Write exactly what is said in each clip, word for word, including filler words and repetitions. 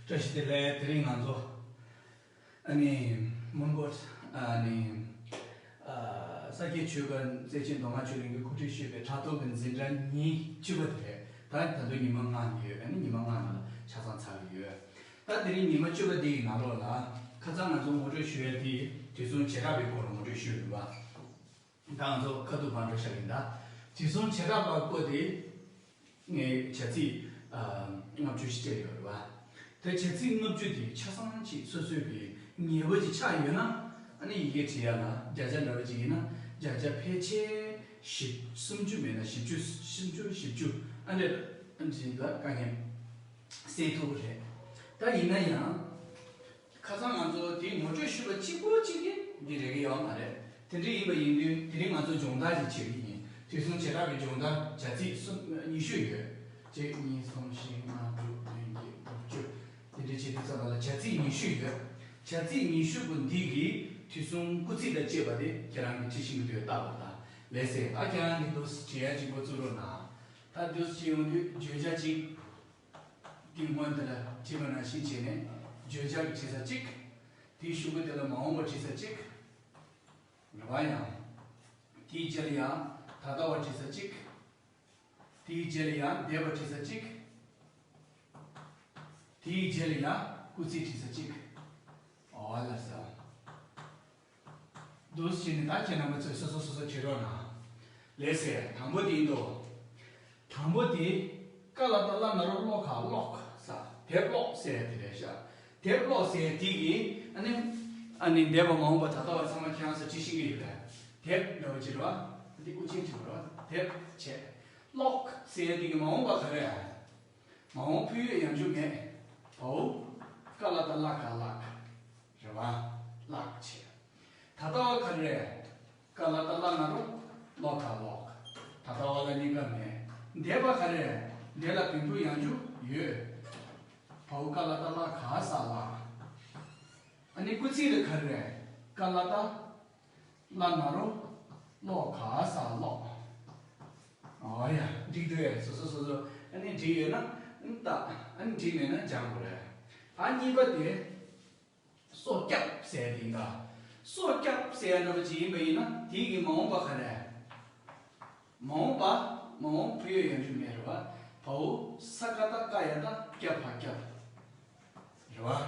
བཀྲ་ཤིས་བདེ་ལེགས། དེ་རིང་ང་ཚོ་ཨ་ནི་མོན་གྷོ་ཨ་ནི་ཨ་ས་སྐྱའི་ཆོས་སྒར་བརྩེ་ཆེན་མདོ་སྔགས་ཆོས་གླིང་གིས་གོ་སྒྲིག་ཞུས་པའི་ཕྲག་ཐོག་གི་འཛིན་གྲྭ་ཉིན་བཅུ་པ་དེ་རེད། ད་ད་དུང་ཉི་མ་ལྔ་ཡོད། ཨ་ནི་ཉི་མ་ལྔ་ནང་ལ་ཆ་ཚང་ཚར་གི་ཡོད། ད་དེ་རིང་ཉི་མ་བཅུ་པ་འདི་ཡི་ནང་ལོགས་ལ་ཁ་སང་ང་ཚོ་ངོ་སྤྲོད་ཞུ་ཡ་དེ་དུས་གསུམ་བྱེ་བྲག་པའི་སྐོར་ངོ་སྤྲོད་ཞུས་ཡོད་པ། ད་ང་ཚོ་ཁ་ཐུག་མར་འགྲོ་བཞག་ཡིན། ད་དུས་གསུམ་བྱེ་བྲག་པ་པོ་དེ་ངས་བྱ་ཚིག་ཨ་ལྔ་བཅུ་ཞིག་སྤྲད་ཡོད་རེད་བ། དེ་བྱ་ཚིག་ལྔ་བཅུ་དེ་ཆ་ཚང་ཅིག་སོ་སོའི་གི་ངེས་པ་ཅིག་ཆགས་ཡོད་ན། ཨ་ནི་ཡི་གེ་བྲིས་ཡ་ལ་བརྒྱ་ཆ་འདྲ་བ་ཅིག་ཡིན་ན་བརྒྱ་ཆ་ཕལ་ཆེར་བཞི་སུམ་ཅུ་མེད་ན་བཞི་བཅུ་སུམ་ཅུ་བཞི་བཅུ་ཨ་འདྲ་ཨ་འདྲ་ལ་དཀའ་ངལ་སེལ་ཐུབ་རེད། ད་ཡིན་ན་ཡང་། ཁ་སང་ང་ཚོ་དེའི་ངོ་སྤྲོད་ཞུས་པ་གཅིག་པོ་གཅིག་གིས་འདི་རེག་གི་ཡོད་མ་རེད། དེ་འདྲ་ཡིན་པ་ཡིན་དུས་དེ་རིང་ང་ཚོ་སྦྱོང་བརྡར་ཅིག་བྱེད་ཀྱི་ཡིན། དུས་གསུམ་བྱེ་བྲག་པའི་སྦྱོང་བརྡར་བྱ་ཚིག་གསུམ་ཉི་ཤུ་ཡོད། གཅིག་གཉིས་གསུམ་བཞི་ལྔ་དྲུག་བདུན་བརྒྱད་དགུ་བཅུ། དེ་འདྲ་བྱེད་དུས་ཙམ་པ་ལ་བྱ་ཚིག་ཉི་ཤུ་ཡོད། བྱ་ཚིག་ཉི་ཤུ་པོ་འདི་གི་དུས་གསུམ་སྐུལ་ཚིག་དང་བཅས་པ་དེ་ཁྱེད་རང་གིས་འབྲི་ཤེས་ཀྱི་འདུག་ལྟ་དགོས། ད་ལགས་སེ། ད་ཁྱེད་རང་གིས་འདུག་སེ་བྲིས་ཡ་གཅིག་པོ་བཙུགས་རོགས་གནང་། ད་འདུག་སེ་བྲིས་ཡོང་དུས་བརྗོད་བྱ་གཅིག་འདི་སྔོན་དེ་ལ་བྲིས་པ་ནང་བཞིན་བྱས་ནས་བརྗོད་བྱ་གི་བྲིས་ས་གཅིག་དེའི་གཞུག་གུ་དེ་ལ་མ་འོངས་པ་བྲིས་ས་གཅིག་རེད་བ། ཡང་དེའི་རྗེས་ལ་ཡང་ད་ལྟ་བ་བྲིས་ས་གཅིག་དེའི་རྗེས་ལ་ཡང་འདས་པ་བྲིས་ས་གཅིག་དེའི་རྗེས་ལ་ཡང་སྐུལ་ཚིག་བྲིས་ས་གཅིག་འོ་ལགས་སོ། འདུག་སེ་བྱས་ནས་ད་ཁྱེད་རྣམ་པ་ཚོས་སོ་སོ་སོ་སོ་བྲིས་རོགས་གནང་། ལགས་སེ། དང་པོ་དེ་ཡིན་དོ། དང་པོ་དེ། ཀ་ལ་བཏགས་སླ་ན་རོ་སློ་ག་སློག་ས། དེབ་ཀློག་ཟེར་ཡ་དེ་རེད་ཤག་དེབ་ཀློག་ཟེར་ཡ་དེ་གི་ཨ་ནི། ཨ་ནི་འདས་པ་མ་འོངས་པ་ད་ལྟ་བ་ཚང་མ་ཁྱེད་རང་ཚོ་ཅི་ཤེས་ཀྱི་ཡོད་པས། དེབ་འདྲ་བོ་ཅིག་རེད་བ། འདི་དབུ་ཅན་ཅིག་རེད་བ། དེབ་བྱས། ཀློག་ཟེར་ཡ་དེ་གི་མ་འོངས་པ་ག་རེ། མ་འོངས་ཕུད་ཡོད་ཡང་འཇུག་མེད། བའོ། ཀ་ལ་བཏགས་སླ་ག་སླག་རེད་བ། སླག་བྱས། ད་ལྟ་བ་ག་རེ་རེད། ཀ་ལ་བཏགས་སླ་ན་རོ་སློ་ག་སློག་ད་ལྟ་བ་ལ་གཉིས་ཀ་མེད། འདས་པ་ག་རེ་རེད། འདས་ལ་བོད་ཕུད་ཡང་འཇུག་ཡོད། བའོ་ཀ་ལ་བཏགས་སླ་ག་ས་སླག་ཨ་ནི་སྐུལ་ཚིག་ལ་ག་རེ་རེད། ཀ་ལ་བཏགས་སླ་ན་རོ་སློ་ག་ས་སློག་འོ་ཡ། འགྲིག་འདུག་ཨེ། སོ་སོ་སོ་སོ་ཨ་ནི་འགྲིག་ཡོད་ན་ཨ་ནི་ལྟ། ཨ་ནི་འགྲིག་མེད་ན་སྦྱང་དགོས་རེད། ད་གཉིས་པ་དེ། སོ་སྐྱབས་ཟེར་ཡ་དེ་ཡིན་ད། སོ་སྐྱབས་ཟེར་ཡ་འདྲ་པོ་ཅིག་ཡིན་པ་ཡིན་ན་དེའི་གི་མ་འོངས་པ་ག་རེ། མ་འོངས་པ། མ་འོངས་ཕུད་ཡོད་ཡང་འཇུག་མེད་རེད་བ། བའོ་ས་ཀ་བཏགས་སྐ་ཡ་བཏགས་སྐྱ་བ་སྐྱབས། རེད་བ།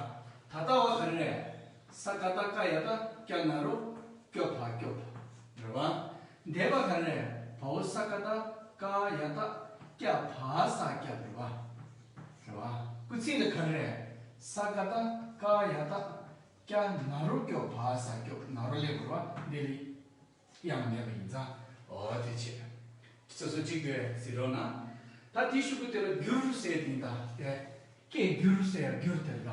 ད་ལྟ་བ་ག་རེ་རེད། ས་ཀ་བཏགས་སྐ་ཡ་བཏགས་སྐྱ་ན་རོ་སྐྱོ་བ་སྐྱོབས། རེད་བ། འདས་པ་ག་རེ་རེད། བའོ་ས་ཀ་བཏགས་སྐ་ཡ་བཏགས་སྐྱ་བ་ས་སྐྱབས། རེད་བ། རེད་བ། སྐུལ་ཚིག་ལ་ག་རེ་རེད། ས་ཀ་བཏགས་སྐ་ཡ་བཏགས་སྐྱ་ན་རོ་སྐྱོ་བ་ས་སྐྱོབས། ན་རོ་སླེབས་པ་རེད་བ། འདི་ལ་དབྱངས་མེད་པ་ཡིན་ཙང་། འོ་དེ་བྱས། སོ་སོ་གཅིག་དེ་ཟེར་རོགས་གནང་། ད་དེའི་གཞུག་གུ་དེ་ལ་བསྒྱུར་ཟེར་དེ་ཡིན་ད། དེ། སྐད་བསྒྱུར་ཟེར་ཡ་བསྒྱུར་དེ་རེད་ད།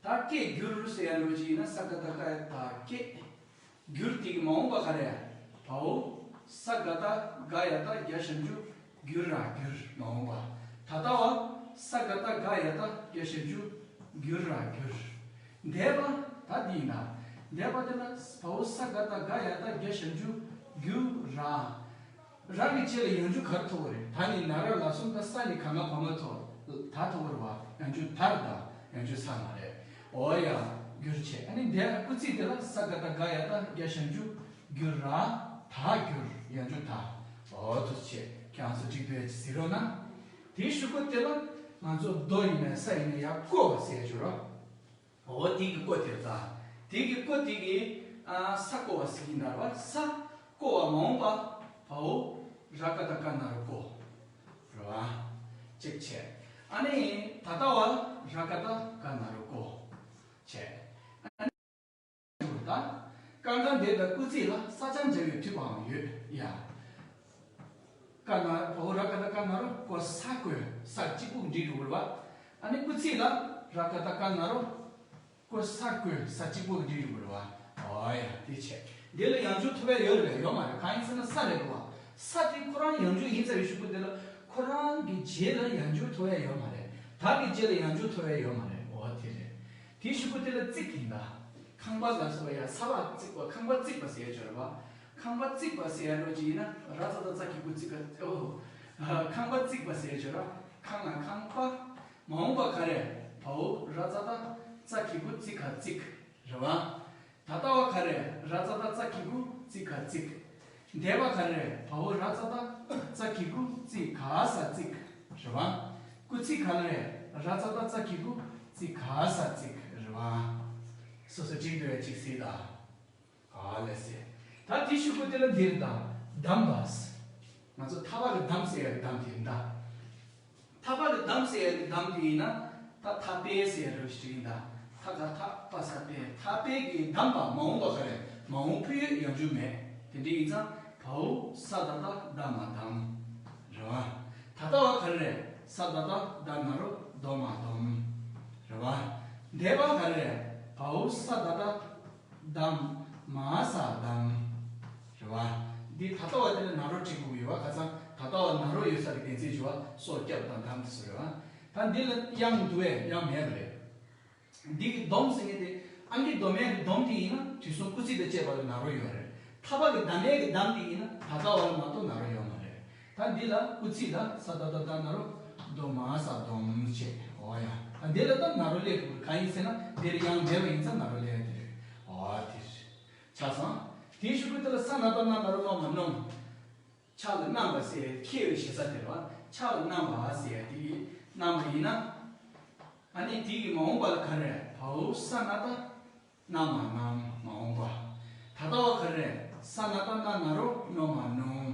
ད་སྐད་བསྒྱུར་ཟེར་ཡ་འདྲ་པོ་ཅིག་ཡིན་ན་ས་ཀ་བཏགས་སྐ་ཡ་བཏགས་སྐད། བསྒྱུར་དེ་གི་མ་འོངས་པ་ག་རེ། བའོ། ས་ཀ་བཏགས་སྒ་ཡ་བཏགས་སྒྱ་ཞབས་ཀྱུ་སྒྱུ་ར་སྒྱུར། མ་འོངས་པ། ད་ལྟ་བ། ས་ཀ་བཏགས་སྒ་ཡ་བཏགས་སྒྱ་ཞབས་ཀྱུ་སྒྱུར་ར་སྒྱུར། འདས་པ། ད་འདི་ཡིན་ན། འདས་པ་དེ་ལ་བའོ་ས་ཀ་བཏགས་སྒ་ཡ་བཏགས་སྒྱ་ཞབས་ཀྱུ་སྒྱུ་ར། ར་གི་རྗེས་ལ་ཡང་འཇུག་ག་རེ་ཐོབ་པ་རེད། ད་ནི་ན་ར་ལ་གསུམ་དང་ས་ནི་ག་ང་བ་མ་ཐོབ། ད་ཐོབ་པ་རེད་བ། ཡང་འཇུག་དར་དང་ཡང་འཇུག་ས་མ་རེད། འོ་ཡ། སྒྱུར་བྱས། ཨ་ནི་འདས་སྐུལ་ཚིག་དེ་ལ་ས་ཀ་བཏགས་སྒ་ཡ་བཏགས་སྒྱ་ཞབས་ཀྱུ་སྒྱུ་ར། ད་སྒྱུར། ཡང་འཇུག་ད། འོ་དུ་བྱས། ཁྱེད་རང་ཚོ་འགྲིག་འདུག་ཟེར་རོགས་གནང་། དེའི་གཞུག་གུ་དེ་ལ་ང་ཚོ་རྡོ་ཡིན་ནའི་ས་ཡིན་ནའི་ཡར་བརྐོ་བ་ཟེར་ཞུ་རོགས། འོ་དེ་གི་བརྐོ་དེ་རེད་ད། དེ་གི་བརྐོ་དེ་གི་ཨ་ས་བརྐོ་བ་ཟེར་གྱི་ཡིན་ད་རེད་བ། ས་བརྐོ་བ་མ་འོངས་པ། བའོ། ར་ཀ་བཏགས་སྐ་ན་རོ་བརྐོ། རེད་བ། གཅིག་བྱས། ཨ་ནི་ད་ལྟ་བ་ར་ཀ་བཏགས་སྐ་ན་རོ་བརྐོ། བྱས། ཨ་ནི་ད། ཀ་ན་འདས་དང་སྐུལ་ཚིག་ལ་ས་ཆ་འབྱེད་པའི་འཐུས་པའང་ཡོད་ཡ། ཀ་ན་བའོ་ར་ཀ་བཏགས་སྐ་ན་རོ་བརྐོ་ས་བརྐོས། ས་གཅིག་པུ་འབྲི་འགྲོ་གི་རེད་བ། ཨ་ནི་སྐུལ་ཚིག་ལ་ར་ཀ་བཏགས་སྐ་ན་རོ། བརྐོས་ས་བརྐོས། ས་གཅིག་པོ་འབྲི་རུ་བར་བ། འོ་ཡ། དེ་བྱས། འདི་ལ་ཡང་འཇུག་ཐོབ་ཡ་ཡོད་རེད་པས། ཡོད་མ་རེད། གང་ཡིན་ཟེར་ན་ས་རེད་པ། ས་དེ་ཁོ་རང་ཡང་འཇུག་ཡིན་ཚར་བའི་གཞུག་གུ་དེ་ལ་ཁོ་རང་གི་རྗེས་ལ་ཡང་འཇུག་ཐོབ་ཡ་ཡོད་མ་རེད། ད་གི་རྗེས་ལ་ཡང་འཇུག་ཐོབ་ཡ་ཡོད་མ་རེད། འོ་དེ་རེད། དེའི་གཞུག་གུ་དེ་ལ་བརྩིགས་ཡིན་ད། ཁང་པ་ལ་སོགས་པ་ཡ་ས་ལ་བརྩིགས་པ། ཁང་པ་བརྩིགས་པ་ཟེར་ཡ་ཅིག་ཡོད་རེད་པ། ཁང་པ་བརྩིགས་པ་ཟེར་ཡ་འདྲ་ཅིག་ཡིན་ན་ར་ཙ་ད་ཙ་གི་གུ་བརྩིགས་པ། ཨོ། ཁང་པ་བརྩིགས་པ་ཟེར་ཡ་ཅིག་ཡོད་རེད་པ། ཁང་ང་ཁང་པ། མ་འོངས་པ་ག་རེ། བའོ་ར་ཙ་ད་ཙ་གི་གུ་ཙི་ག་ཙིག་རེད་བ། ད་ལྟ་བ་ག་རེ། ར་ཙ་ད་ཙ་གི་གུ་ཙི་ག་ཙིག་འདས་པ་ག་རེ། བའོ་ར་ཙ་ད་ཙ་གི་གུ་ཙི་ག་ས་ཙིག་རེད་བ། སྐུལ་ཚིག་ག་རེ། ར་ཙ་ད་ཙ་གི་གུ་ཙི་ག་ས་ཙིག་རེད་བ། སོ་སོ་གཅིག་འདོད་གཅིག་སྲིད་ད། ག་ལས་སྲིད། ད་དེ་ཤུ་གུ་དེ་ལ་འདིར་ད་གདམས་པ། ང་ཚོ་ཐ་བ་གི་གདམས་ཟེར་ཡ་གི་གདམས་དེ་ཡིན་ད། ཐ་བ་གི་གདམས་ཟེར་ཡ་གི་གདམས་དེ་ཡིན་ན། ད་ཐ་པའི་ཟེར་ཡ་རུ་ཞིག་ཡིན་ད། ཐ་ག་ཐ་པ་ས་པའི་ཐ་པའི་གི་གདམས་པ་མ་འོངས་པ་ག་རེ། མ་འོངས་ཕུ་ཡོད་ཡང་འཇུག་མེད། དེ་འདྲ་ཡིན་ཙང་བའོ་ས་ད་ད་ད་མ་གདམས། རེད་བ། ད་ལྟ་བ་ག་རེ། ས་ད་ད་ད་ན་རོ་དོ་མ་དོམ། རེད་བ། འདས་པ་ག་རེ། བའོ་ས་ད་ད་ད་མ་ས་དམ། རེད་བ། འདི་ད་ལྟ་བ་དེ་ལ་ན་རོ་བྲིས་དགོས་ཡོད་བ། ཁ་སང་ད་ལྟ་བ་ན་རོ་ཡོད་ས་གི་གཏན་ཚིགས་བྱ་བ་སོ་སྐྱབས་དང་དམ་དེ་ཚོ་རེད་བ། ད་འདི་ལ་དབྱངས་འདུག་བས་དབྱངས་མེད་པ་རེད། འདི་གི་སྡོམ་ཟེར་མཁན་དེ་ཨང་ཀི་སྡོམ་ཡས་ཀྱི་སྡོམ་དེ་ཡིན་ན་དུས་གསུམ་སྐུལ་ཚིག་དང་བཅས་པ་ལ་ན་རོ་ཡོད་རེད། ཐ་བ་གི་གདམས་ཡས་ཀྱི་གདམས་དེ་ཡིན་ན་ད་ལྟ་བ་ལ་མ་གཏོགས་ན་རོ་ཡོད་མ་རེད། ད་འདི་ལ་སྐུལ་ཚིག་ལ་ས་ད་ད་ད་ན་རོ་དོ་མ་ས་དོམ་བྱས། འོ་ཡ། ད་འདི་ལ་ད་ན་རོ་སླེབས་དགོས། གང་ཡིན་ཟེར་ན་འདིར་དབྱངས་མེད་པ་ཡིན་ཙང་ན་རོ་སླེབས་ཡ་དེ་རེད། འོ་དེ་རེད། ཆགས་སོང་། དེའི་ཤུ་གུ་དེ་ལ་ས་ན་ད་ན་ན་རོ་སྣོ་མ་སྣོམ། ཕྱག་ལ་བསྣམས་པ་ཟེར་ཡ་ཁྱེར་བའི་ཞེ་ས་དེ་རེད་བ། ཕྱག་ལ་བསྣམས་པ་ཟེར་ཡ་དེ་གི་བསྣམས་པ་ཡིན་ན། ཨ་ནི་དེ་གི་མ་འོངས་པ་ལ་ག་རེ། བའོ་ས་ན་ད་སྣ་མ་སྣམ། མ་འོངས་པ། ད་ལྟ་བ་ག་རེ། ས་ན་ད་སྣ་ན་རོ་སྣོ་མ་སྣོམ།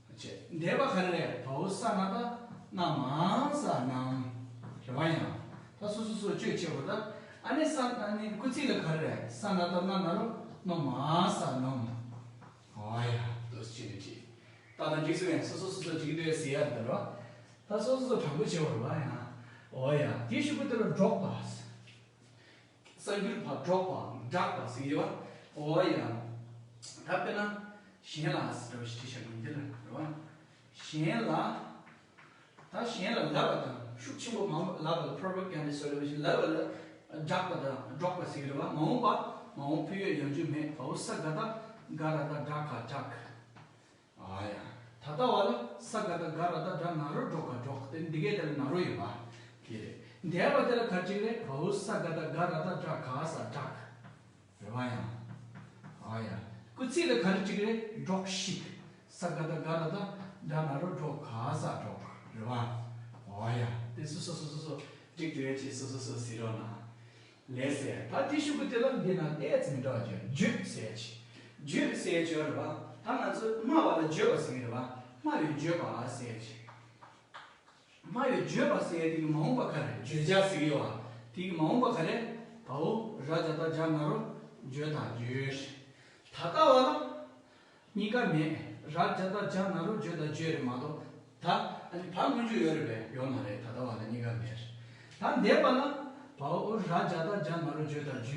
བྱས། འདས་པ་ག་རེ། བའོ་ས་ན་ད་སྣ་མ་ས་སྣམ། རེད་བ། ཡང་ད་སོ་སོ་སོ་བཅོས་བྱེད་དགོས་ད། ཨ་ནི་ས་ཨ་ནི་སྐུལ་ཚིག་ལ་ག་རེ། ས་ན་ད་སྣ་ན་རོ་སྣོ་མ་ས་སྣོམ། འོ་ཡ། འདུག་སེ་བྱས་ནས་བྲིས། ད་ལྟ་འགྲིག་སོང་ངས། སོ་སོ་སོ་སོ་འགྲིག་འདོད་ཟེར་ཡ་རེད་ད་རོ། ད་སོ་སོ་སོ་དྲང་པོ་བྱེད་པ་རེད་བ། ཡང་། འོ་ཡ། དེའི་ཤུ་གུ་དེ་ལ་སྒྲོག་པ། གསར་འགྱུར་བ་སྒྲོག་པའམ་སྒྲག་པ་ཟེར་གྱི་ཡོད་བ། འོ་ཡ། ད་དཔེར་ན། གཞན་ལ་ཟེར་བ་ཞིག་བྲིས་བཞག་གི་འདི་ལ་རེད་བ། གཞན་ལ། ད་གཞན་ལ་ལབ་པ་དང་ཤུགས་ཆེན་པོ་མང་པོ་ལབ་པ་ལ་propaganda་ཟེར་བ་ཞིག་ལབ་པ་ལ་སྒྲག་པ་དང་སྒྲོག་པ་ཟེར་གྱི་རེད་བ། མ་འོངས་པ། མ་འོངས་ཕུ་ཡོད་ཡང་འཇུག་མེད། བའོ་ས་ག་ད་ག་ར་ད་སྒྲ་ག་སྒྲག། ཨ་ཡ། ད་ལྟ་བ་ལ་ས་ག་ད་ག་ར་ད་སྒྲ་ན་རོ་སྒྲོ་ག་སྒྲོག་དེ་འདི་གའི་དེ་ལ་ན་རོ་ཡོད་པ། དེ་རེད། འདས་པ་དེ་ལ་ག་རེ་བྲིས་རེད། བའོ་ས་ག་ད་ག་ར་ད་སྒྲ་ག་ས་སྒྲག། རེད་བ། ཡང་། ཨ་ཡ། སྐུལ་ཚིག་ལ་ག་རེ་བྲིས་རེད། སྒྲོགས་ཤིག་ས་ག་ད་ག་ར་ད་སྒྲ་ན་རོ་སྒྲོ་ག་ས་སྒྲོག། རེད་བ། ཨ་ཡ། དེ་སོ་སོ་སོ་སོ་སོ་འགྲིག་འགྲིག་བྱས་སོ་སོ་སོ་ཟེར་རོགས་གནང་། ལས་ཟེར། ད་དེ་ཤུ་གུ་དེ་ལ་འདི་ན་ཏེ་ཙི་མི་འདྲ་བ་བརྗོད། བརྗོད་ཟེར་ཅིག་བརྗོད་ཟེར་བརྗོད་རེད་བ། ད་ང་ཚོས་སྨྲ་བ་ལ་བརྗོད་པ་ཟེར་གྱི་རེད་བ། སྨྲ་བའི་བརྗོད་པ་ཟེར་ཅིག་སྨྲ་བའི་བརྗོད་པ་ཟེར་དེ་གི་མ་འོངས་པ་ག་རེ། བརྗོད་བྱ་ཟེར་གྱི་ཡོད་བ། དེ་གི་མ་འོངས་པ་ག་རེ། བའོ་ར་བྱ་ད་བྱ་ན་རོ་བརྗོད་དང་བརྗོད། ད་ལྟ་བ་ལ། གཉིས་ཀ་མེད། ར་བྱ་ད་བྱ་ན་རོ་བརྗོད་དང་བརྗོད་རེད་མ་གཏོགས། ད་ཨ་ནི་བ་སྔོན་འཇུག་ཡོད་རེད་པས། ཡོད་མ་རེད། ད་ལྟ་བ་ལ་གཉིས་ཀ་མེད། ད་འདས་པ་ལ། བའོ་ར་བྱ་ད་བྱ་ན་རོ་བརྗོད་དང་བརྗོད།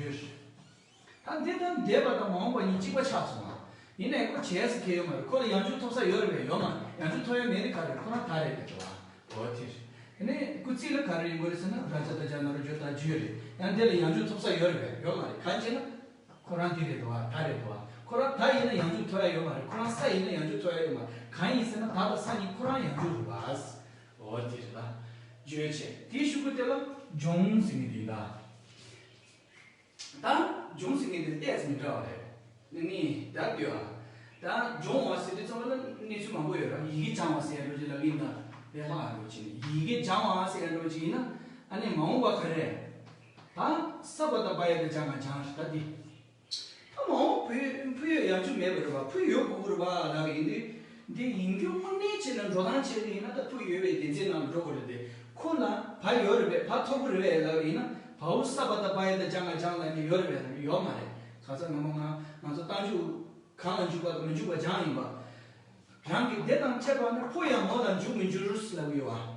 ད་འདི་ད་འདས་པ་དང་མ་འོངས་པ་གཉིས་གཅིག་པ་ཆགས་སོང་ང་། ཡིན་ནའི་ཁོ་བྱས་ཟེར་མཁན་ཡོད་མ་རེད། ཁོ་ལ་ཡང་འཇུག་ཐོབ་ས་ཡོད་རེད་པས། ཡོད་མ་རེད། ཡང་འཇུག་ཐོབ་ཡ་མེད་ནི་ག་རེ། ཁོ་རང་ད་རེད་པས། འགྲོ་བ། འོ་དེ་རེད། ཨ་ནི་སྐུལ་ཚིག་ལ་ག་རེ་ཡོང་གི་རེད་ཟེར་ན། ར་བྱ་ད་བྱ་ན་རོ་བརྗོད་དང་བརྗོད་རེད། ཡང་དེ་ལ་ཡང་འཇུག་ཐོབ་ས་ཡོད་རེད་པས། ཡོད་མ་རེད། གང་ཅི་ན། ཁོ་རང་དེ་རེད་དོ། ད་རེད་དོ། ཁོ་རང་ད་ཡིན་ན་ཡང་འཇུག་ཐོབ་ཡ་ཡོད་མ་རེད། ཁོ་རང་ས་ཡིན་ན་ཡང་འཇུག་ཐོབ་ཡ་ཡོད་མ་རེད། གང་ཡིན་ཟེར་ན་ད་དང་ས་གཉིས་ཁོ་རང་ཡང་འཇུག་རེད་པ། འོ་དེ་རེད་ལ། བརྗོད་བྱེད། དེའི་ཤུ་གུ་དེ་ལ་འབྱུང་ཟེར་མཁན་དེ་ཡིན་ད། ད་འབྱུང་ཟེར་མཁན་དེ་ཏོག་ཙམ་མི་འདྲ་བ་རེད། ནི་ནི་ད་ལྟོས་ཨ། ད་སྦྱོང་བ་ཟེར་དུས་ཙམ་པ་ལ་གནས་ཚུལ་མང་པོ་ཡོད་ར། ཡི་གེ་སྦྱང་བ་ཟེར་ཡ་འདྲ་ཅིག་ལབ་ཀྱི་ཡིན་ད། དཔེ་ལྷག་འདྲ་ཅིག་ནི་ཡི་གེ་སྦྱང་བ་ཟེར་ཡ་འདྲ་ཅིག་ཡིན་ན། ཨ་ནི་མ་འོངས་པ་ག་རེ། ད་ས་བ་ད་བ་ཡ་ད་སྦྱང་ང་སྦྱང་ཞིག་ད་འདི། ད་མ་འོངས་ཕུ་ཕུ་ཡོད་ཡང་འཇུག་མེད་པ་རེད་བ། ཕུ་ཡོད་དགོས་ཀྱི་རེད་བ་ལབ་ཡིན་དུས། འདི་ཡིན་རྒྱུ་དངོས་གནས་བྱས་ན་འགྲོ་སྟངས་བྱས་ནས་ཡིན་ན་ད་ཕུ་ཡོད་པའི་སྡེ་ཚན་ནང་ལ་འགྲོ་དགོས་རེད་དེ། ཁོ་ལ་བ་ཡོད་རེད་པས། བ་ཐོབ་ཀྱི་རེད་པས་ལབ་ཡིན་ན། བའོ་ས་བ་ད་བ་ཡ་ད་སྦྱང་ང་སྦྱང་ལབ་ནས་ཡོད་རེད་པས། ཡོད་མ་རེད། ག་ས་ང་མོ་ང་ང་ཚོ་རྟགས་འཇུག་གང་ལ་འཇུག་པ་དང་མི་འཇུག་པ་སྦྱངས་ཡིན་པ། རང་གི་དེ་དང་ཕྱད་པ་ནི་ཕོ་ཡང་མོ་ལ་འཇུག་མི་འགྱུར་ལབ་ཡོད་བ།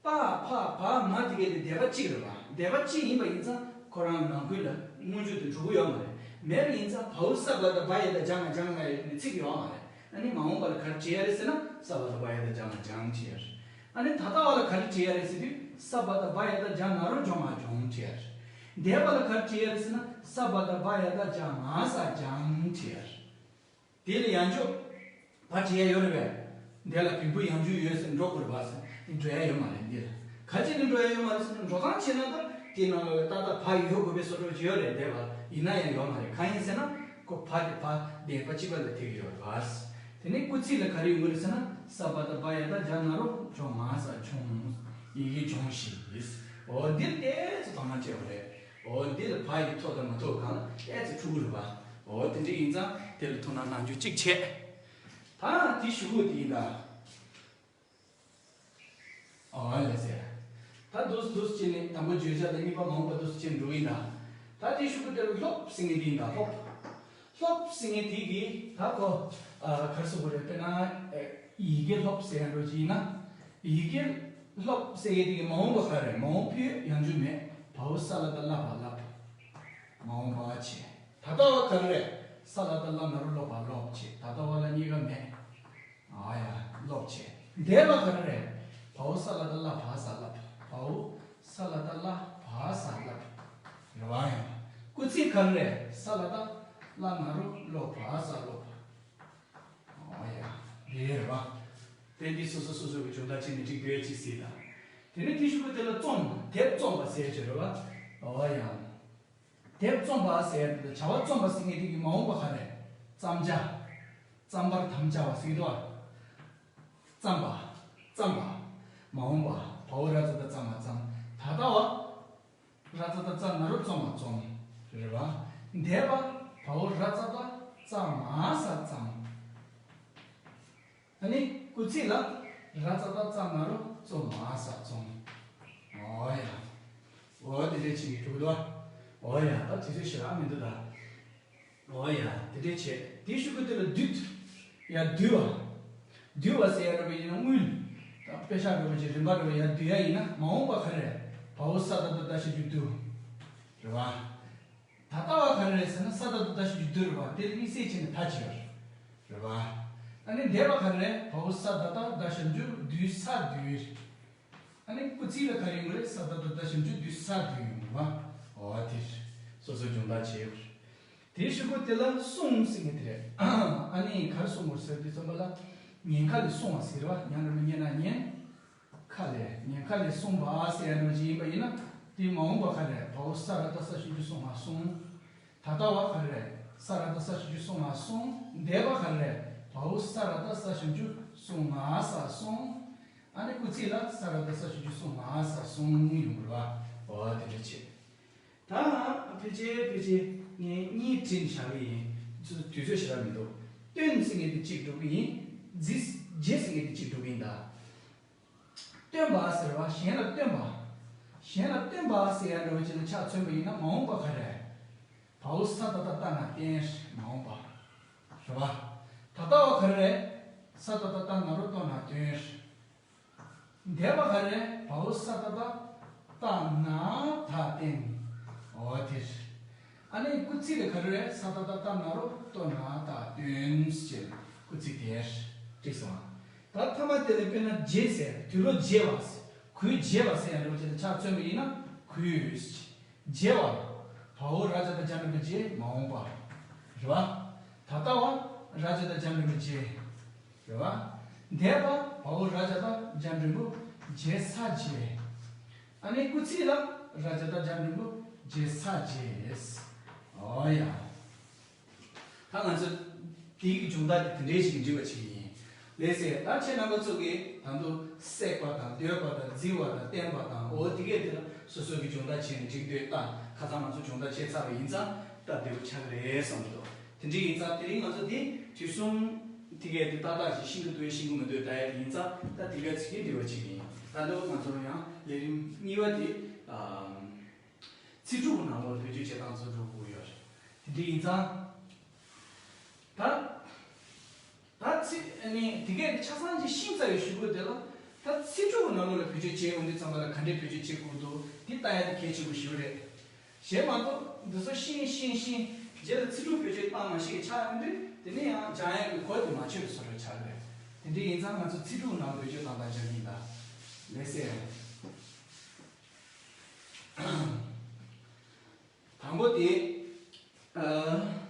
པ་ཕ་བ་མ་དེ་གའི་དེ་འདས་པ་གཅིག་རེད་བ། འདས་པ་གཅིག་ཡིན་པ་ཡིན་ཙང་ཁོ་རང་ནང་ཁུལ་ལ་མངོན་བརྗོད་དུ་འགྲོ་གི་ཡོད་མ་རེད། མེད་པ་ཡིན་ཙང་བའོ་ས་བ་ད་བ་ཡ་ད་སྦྱང་ང་སྦྱང་ལབ་ནི་ཚིག་ཡོད་མ་རེད། ཨ་ནི་མ་འོངས་པ་ལ་ག་རེ་བྲིས་ཡ་རེད་ཟེར་ན་ས་བ་ད་བ་ཡ་ད་སྦྱང་ང་སྦྱང་བྲིས་ཡ་རེད། ཨ་ནི་ད་ལྟ་བ་ལ་ག་རེ་བྲིས་ཡ་རེད་ཟེར་དུས་ས་བ་ད་བ་ཡ་ད་སྦྱང་ན་རོ་སྦྱོང་ང་སྦྱོང་བྲིས་ཡ་རེད། འདས་པ་ལ་ག་རེ་བྲིས་ཡ་རེད་ཟེར་ན་ས་བ་ད་བ་ཡ་ད་སྦྱང་ང་ས་སྦྱང་བྲིས་ཡ་རེད། དེ་ལ་ཡང་འཇུག་བ་བྲིས་ཡ་ཡོད་རེད་པས། འདི་ལ་བིང་པོ་ཡང་འཇུག་ཡོད་ཟེར་འགྲོ་དགོས་རེད་པ་ཟེར་འགྲོ་ཡ་ཡོད་མ་རེད། འདི་ལ་ ག་ཅི་ནས་འགྲོ་ཡ་ཡོད་མ་རེད་ཟེར་ན། འགྲོ་སྟངས་བྱས་ན་ད་དེའི་ནང་ལ་ཏག་ཏག་བ་ཡོད་དགོས་པའི་བཟོ་འདྲ་ཅིག་ཡོད་རེད། དེ་བ་ཡིན་ན་ཡང་ཡོད་མ་རེད། གང་ཡིན་ཟེར་ན་ཁོ་བ་དེ་བ་བདེན་པ་གཅིག་པ་ལ་ཐེག་ཡོད་རེད་བ། དེ་ནས་སྐུལ་ཚིག་ལ་ག་རེ་ཡོང་གི་རེད་ཟེར་ན། ས་པ་ཏ་བ་ཡ་ད་ཇ་ན་རོ་ཇོ་ང་ས་ཇོང་། ཡི་གེ་སྦྱོང་ཞིང་། འོ་འདིར་ཏོག་ཙམ་དོ་སྣང་བྱས་པ་རེད། འོ་འདི་ལ་བ་ཡི་ཐོགས་དང་མ་ཐོགས་གང་ལ་ཏོག་ཙམ་འཁྲུལ་གྱི་རེད་བ། འོ་དེ་འདྲ་ཡིན་ཙང་དེ་ལ་དོ་སྣང་གནང་རྒྱུ་གཅིག་བྱས། ད་དེ་གཞུག་གུ་དེ་ཡིན་ད། ཨོ་ལགས་སེ། ད་འདུག་འདུག་བྱས་ནས་དང་པོ་བརྗོད་བྱ་དང་གཉིས་པ་མ་འོངས་པ་འདུག་བྱས་འགྲོ་གི་ཡིན་ད། ད་དེའི་གཞུག་གུ་དེར་སློབ་ཟེར་མཁན་དེ་ཡིན་ད། སློབ། སློབ་ཟེར་མཁན་དེ་གིས་ད་ཁོ། ཨ། ག་རེ་ཟེར་དགོས་རེད། དཔེར་ན། ཨེ། ཡི་གེ་སློབ་ཟེར་ཡ་འདྲ་ཅིག་ཡིན་ན། ཡི་གེ་སློབ་ཟེར་མཁན་དེ་གི་མ་འོངས་པ་ག་རེ། མ་འོངས་པའི་ཡང་འཇུག་མེད། བའོ་ས་ལ་ཏ་བླ་བ་བསླབ། མ་འོངས་པ་བྱས། ད་ལྟ་བ་ག་རེ་རེད། ས་ལ་ཏ་བླ་ན་རོ་སློབ་པ་སློབ་བྱས། ད་ལྟ་བ་ལ་གཉིས་ཀ་མེད། ཨ་ཡ། སློབ་བྱས། འདས་པ་ག་རེ་རེད། བའོ་ས་ལ་ཏ་བླ་བ་ས་བསླབ། བའོ་ས་ལ་ཏ་བླ་བ་ས་བསླབ། རེད་བ། ཡང་སྐུལ་ཚིག་ག་རེ་རེད། ས་ལ་ཏ་བླ་ན་རོ་སློབ་བ་ས་སློབ། ཨ་ཡ། འདི་རེད་བ། དེ་འདི་སོ་སོ་སོ་སོ་གི་སྦྱོང་བརྡར་བྱས་ནས་འགྲིག་འདུག་ཅེས་ཟེར་ད། དེ་ནས་དེའི་གཞུག་གུ་དེ་ལ་རྩོམ། དེབ་རྩོམ་པ་ཟེར་གྱི་རེད་བ། ཨ་ཡ། དེབ་རྩོམ་པ་ཟེར་ཡ་དེ་དང་བྱ་བ་རྩོམ་པ་ཟེར་མཁན་དེ་གི་མ་འོངས་པ་ག་རེ། བརྩམ་བྱ། བརྩམ་པར་དམ་བཅའ་བ་ཟེར་གྱི་འདུག་བ། བརྩམ་པ། བརྩམ་པ། མ་འོངས་པ། བའོ་ར་ཙ་ད་བརྩམ་པ་བརྩམ། ད་ལྟ་བ། ར་ཙ་ད་ཙ་ན་རོ་རྩོམ་པ་རྩོམ། རེད་བ། འདས་པ། བའོ་ར་ཙ་ད་ཙ་མ་ས་བརྩམས། ཨ་ནི་སྐུལ་ཚིག་ལ། ར་ཙ་ད་ཙ་ན་རོ་ཙོ་མ་ས་ཙོང་། ཨོ་ཡ། འོ་དེ་འདྲས་བྱེད་ཀྱི་འགྲོ་གི་འདུག་བ། ཨོ་ཡ། ད་དུས་ཚོད་ཞེ་དྲག་མི་འདུག་ད། ཨོ་ཡ། དེ་འདྲས་བྱེད། དེའི་གཞུག་གུ་དེ་ལ་བསྡུད། ཡ། བསྡུ་བ། བསྡུ་བ་ཟེར་ཡ་འདྲ་པོ་ཡིན་ན་དངུལ། ད་དཔེ་ཆ་འདྲ་པོ་ཅིག་རིན་པ་འདྲ་པོ་ཡ་བསྡུ་ཡ་ཡིན་ན་མ་འོངས་པ་ག་རེ་རེད། བའོ་ས་ད་ད་ད་ཞབས་ཀྱུ་བསྡུ། རེད་བ། ད་ལྟ་བ་ག་རེ་རེད་ཟེར་ན་ས་ད་ད་ད་ཞབས་ཀྱུ་བསྡུ་རེད་བ། དེ་ལ་དམིགས་བསལ་བྱས་ནས་ད་བྱས་པ་རེད། རེད་བ། ཨ་ནི་འདས་པ་ག་རེ་རེད། བའོ་ས་ད་ད་ད་ཞབས་ཀྱུ་བསྡུ་ས་བསྡུས། ཨ་ནི་སྐུལ་ཚིག་ལ་ག་རེ་ཡོང་གི་རེད། ས་ད་ད་ད་ཞབས་ཀྱུ་བསྡུ་ས་བསྡུས་ཡོང་རེད་བ། འོ་དེ་རེད། སོ་སོ་སྦྱོང་བརྡར་བྱས་པ་རེད། དེའི་གཞུག་གུ་དེ་ལ་གསུངས་ཟེར་མཁན་དེ་རེད། ཨ་ནི་ག་རེ་གསུངས་པ་རེད་ཟེར་དུས་ཙམ་པ་ལ། ཉེན་ཁ་ལས་སྲུང་བ་ཟེར་བ། ཉན་རེད་མི་ཉན་ན་ཉེན། ཁ་ལས། ཉེན་ཁ་ལས་སྲུང་བ་ཟེར་ཡ་འདྲ་ཅིག་ཡིན་པ་ཡིན་ན། དེའི་མ་འོངས་པ་ག་རེ་རེད། བའོ་ས་ར་ཏ་ས་ཞབས་ཀྱུ་སྲུང་བ་སྲུང་། ད་ལྟ་བ་ག་རེ་རེད། ས་ར་ཏ་ས་ཞབས་ཀྱུ་སྲུང་བ་སྲུང་། འདས་པ་ག་རེ་རེད། བའོ་ས་ར་ཏ་ས་ཞབས་ཀྱུ་སྲུང་བ་ས་སྲུང་། ཨ་ནི་སྐུལ་ཚིག་ལ་ས་ར་ཏ་ས་ཞབས་ཀྱུ་སྲུང་བ་ས་སྲུང་ཡོང་གི་རེད་བ། འོ་དེ་འདྲ་བྱེད། ད་ཕལ་ཆེར་ཕལ་ཆེར་ངས་གཉིས་བྲིས་ནས་བཞག་གི་ཡིན། དུས་ཚོད་ཞེ་དྲག་མི་འདུག་སྟོན་ཟེར་མཁན་དེ་གཅིག་འགྲོ་གི་ཡིན། རྗེ་རྗེ་ཟེར་མཁན་དེ་གཅིག་འགྲོ་གི་ཡིན་ད། སྟོན་པ་ཟེར་བ་གཞན་ལ་སྟོན་པ། གཞན་ལ་སྟོན་པ་ཟེར་ཡ་འདྲ་བོ་ཅིག་ལ་ཆ་མཚོན་པ་ཡིན་ན་མ་འོངས་པ་ག་རེ། བའོ་ས་ད་ད་ལྟ་ན་བསྟན། མ་འོངས་པ། རེད་བ། ད་ལྟ་བ་ག་རེ་རེད། ས་ད་ད་ལྟ་ན་རོ་ལྟོ་ན་སྟོན། འདས་པ་ག་རེ་རེད། བའོ་ས་ད་ད་ལྟ་ན་ད་བསྟན། འོ་དེ་རེད། ཨ་ནི་སྐུལ་ཚིག་ལ་ག་རེ་རེད། ས་ད་ད་ལྟ་ན་རོ་ལྟོ་ན་ད་སྟོན་ཞེས་སྐུལ་ཚིག་དེ་འགྲིག་སོང་ང་། ད་མཐའ་མ་དེ་ལ་དཔེར་ན་རྗེ་ཟེར། དུས་ལོ་རྗེ་བ་ཟེར། གུས་རྗེ་བ་ཟེར་ཡ་འདྲ་བོ་ཅིག་ལ་ཆ་མཚོན་པ་ཡིན་ན་གུས། རྗེ་བ། བའོ་ར་ཙ་ད་ཇ་འགྲེང་བུ་རྗེ། མ་འོངས་པ། རེད་བ། ད་ལྟ་བ། ར་ཙ་ད་ཇ་འགྲེང་བུ་རྗེ། རེད་བ། འདས་པ། བའོ་ར་ཙ་ད་ཇ་འགྲེང་བུ་རྗེ་ས་རྗེས། ཨ་ནི་སྐུལ་ཚིག་ལ་ར་ཙ་ད་ཇ་འགྲེང་བུ་རྗེ་ས་རྗེས། ཨོ་ཡ། ད་ང་ཚོ་དེའི་གི་སྦྱོང་བརྡར་དེ་དེ་འདྲའི་ཞིག་འབྲི་བ་བྱེད་ཀྱི་ཡིན། ལགས་སེ། ད་ཁྱེད་རྣམ་པ་ཚོ་གིས་ད་དུང་བསྲེགས་པ་དང་བསྡོས་པ་དང་བརྫི་བ་དང་བརྟན་པ་དང་། འོ་དེ་གས་དེ་ལ་སོ་སོ་གི་སྦྱོང་བརྡར་བྱས་ནས་འབྲི་འདོད། ད་ཁ་སང་ང་ཚོ་སྦྱོང་བརྡར་བྱས་ཚར་བ་ཡིན་ཙང་སྟབས་བདེ་པོ་ཆགས་ཀྱི་རེད་བསམ་གྱི་འདུག་དེ་འདྲ་ཡིན་ཙང་དེ་རིང་ང་ཚོ་འདི་དུས་གསུམ་དེ་གས་དེ་ཏག་ཏག་ཅིག་ཤེས་ཀྱི་འདུག་ཡ་ཤེས་ཀྱི་མི་འདུག་ལྟ་ཡ་དེ་ཡིན་ཙང་ད་དེ་ག་ཅིག་གིས་འབྲི་བ་བྱེད་ཀྱི་ཡིན། ད་དུང་ང་ཚོ་ཡང་ལས་རིམ་གཉིས་པ་དེ་ཨ། ཚིག་གྲུབ་ནང་ལོགས་ལ་བེད་སྤྱོད་བྱེད་སྟངས་ཚོ་འགྲོ་དགོས་ཡོད་རེད། དེ་འདྲ་ཡིན་ཙང་། ད། ད་ཚིག་ཨ་ནི་དེ་གས་ཆ་ཚང་ཅིག་ཤེས་ཚར་བའི་གཞུག་གུ་དེ་ལ། ད་ཚིག་གྲུབ་ནང་ལོགས་ལ་བེད་སྤྱོད་བྱེད་འོང་དུས་ཙམ་པ་ལ་ག་འདྲས་བེད་སྤྱོད་བྱེད་དགོས་འདུག་དེ་ལྟ་ཡ་དེ་གལ་ཆེན་པོ་ཞིག་རེད། གཞན་མ་གཏོགས་འདི་ཚོ་ཤེས་ཤེས་ཤེས་རྗེས་ལ་ཚིག་གྲུབ་བེད་སྤྱོད་བཏང་མ་ཤེས་ཀྱི་ཆགས་ཡོང་དུས་དེ་ནས་ཡང་སྦྱང་ཡ་གི་གོ་དེ་མ་ཆོད་པའི་བཟོ་འདྲ་ཆགས་ཀྱི་རེད། དེ་འདྲ་ཡིན་ཙང་ང་ཚོ་ཚིག་གྲུབ་ནང་བེད་སྤྱོད་བཏང་སྟངས་སྦྱང་གི་ཡིན་ད། ལགས་སེ། དང་པོ་དེ། ཨ།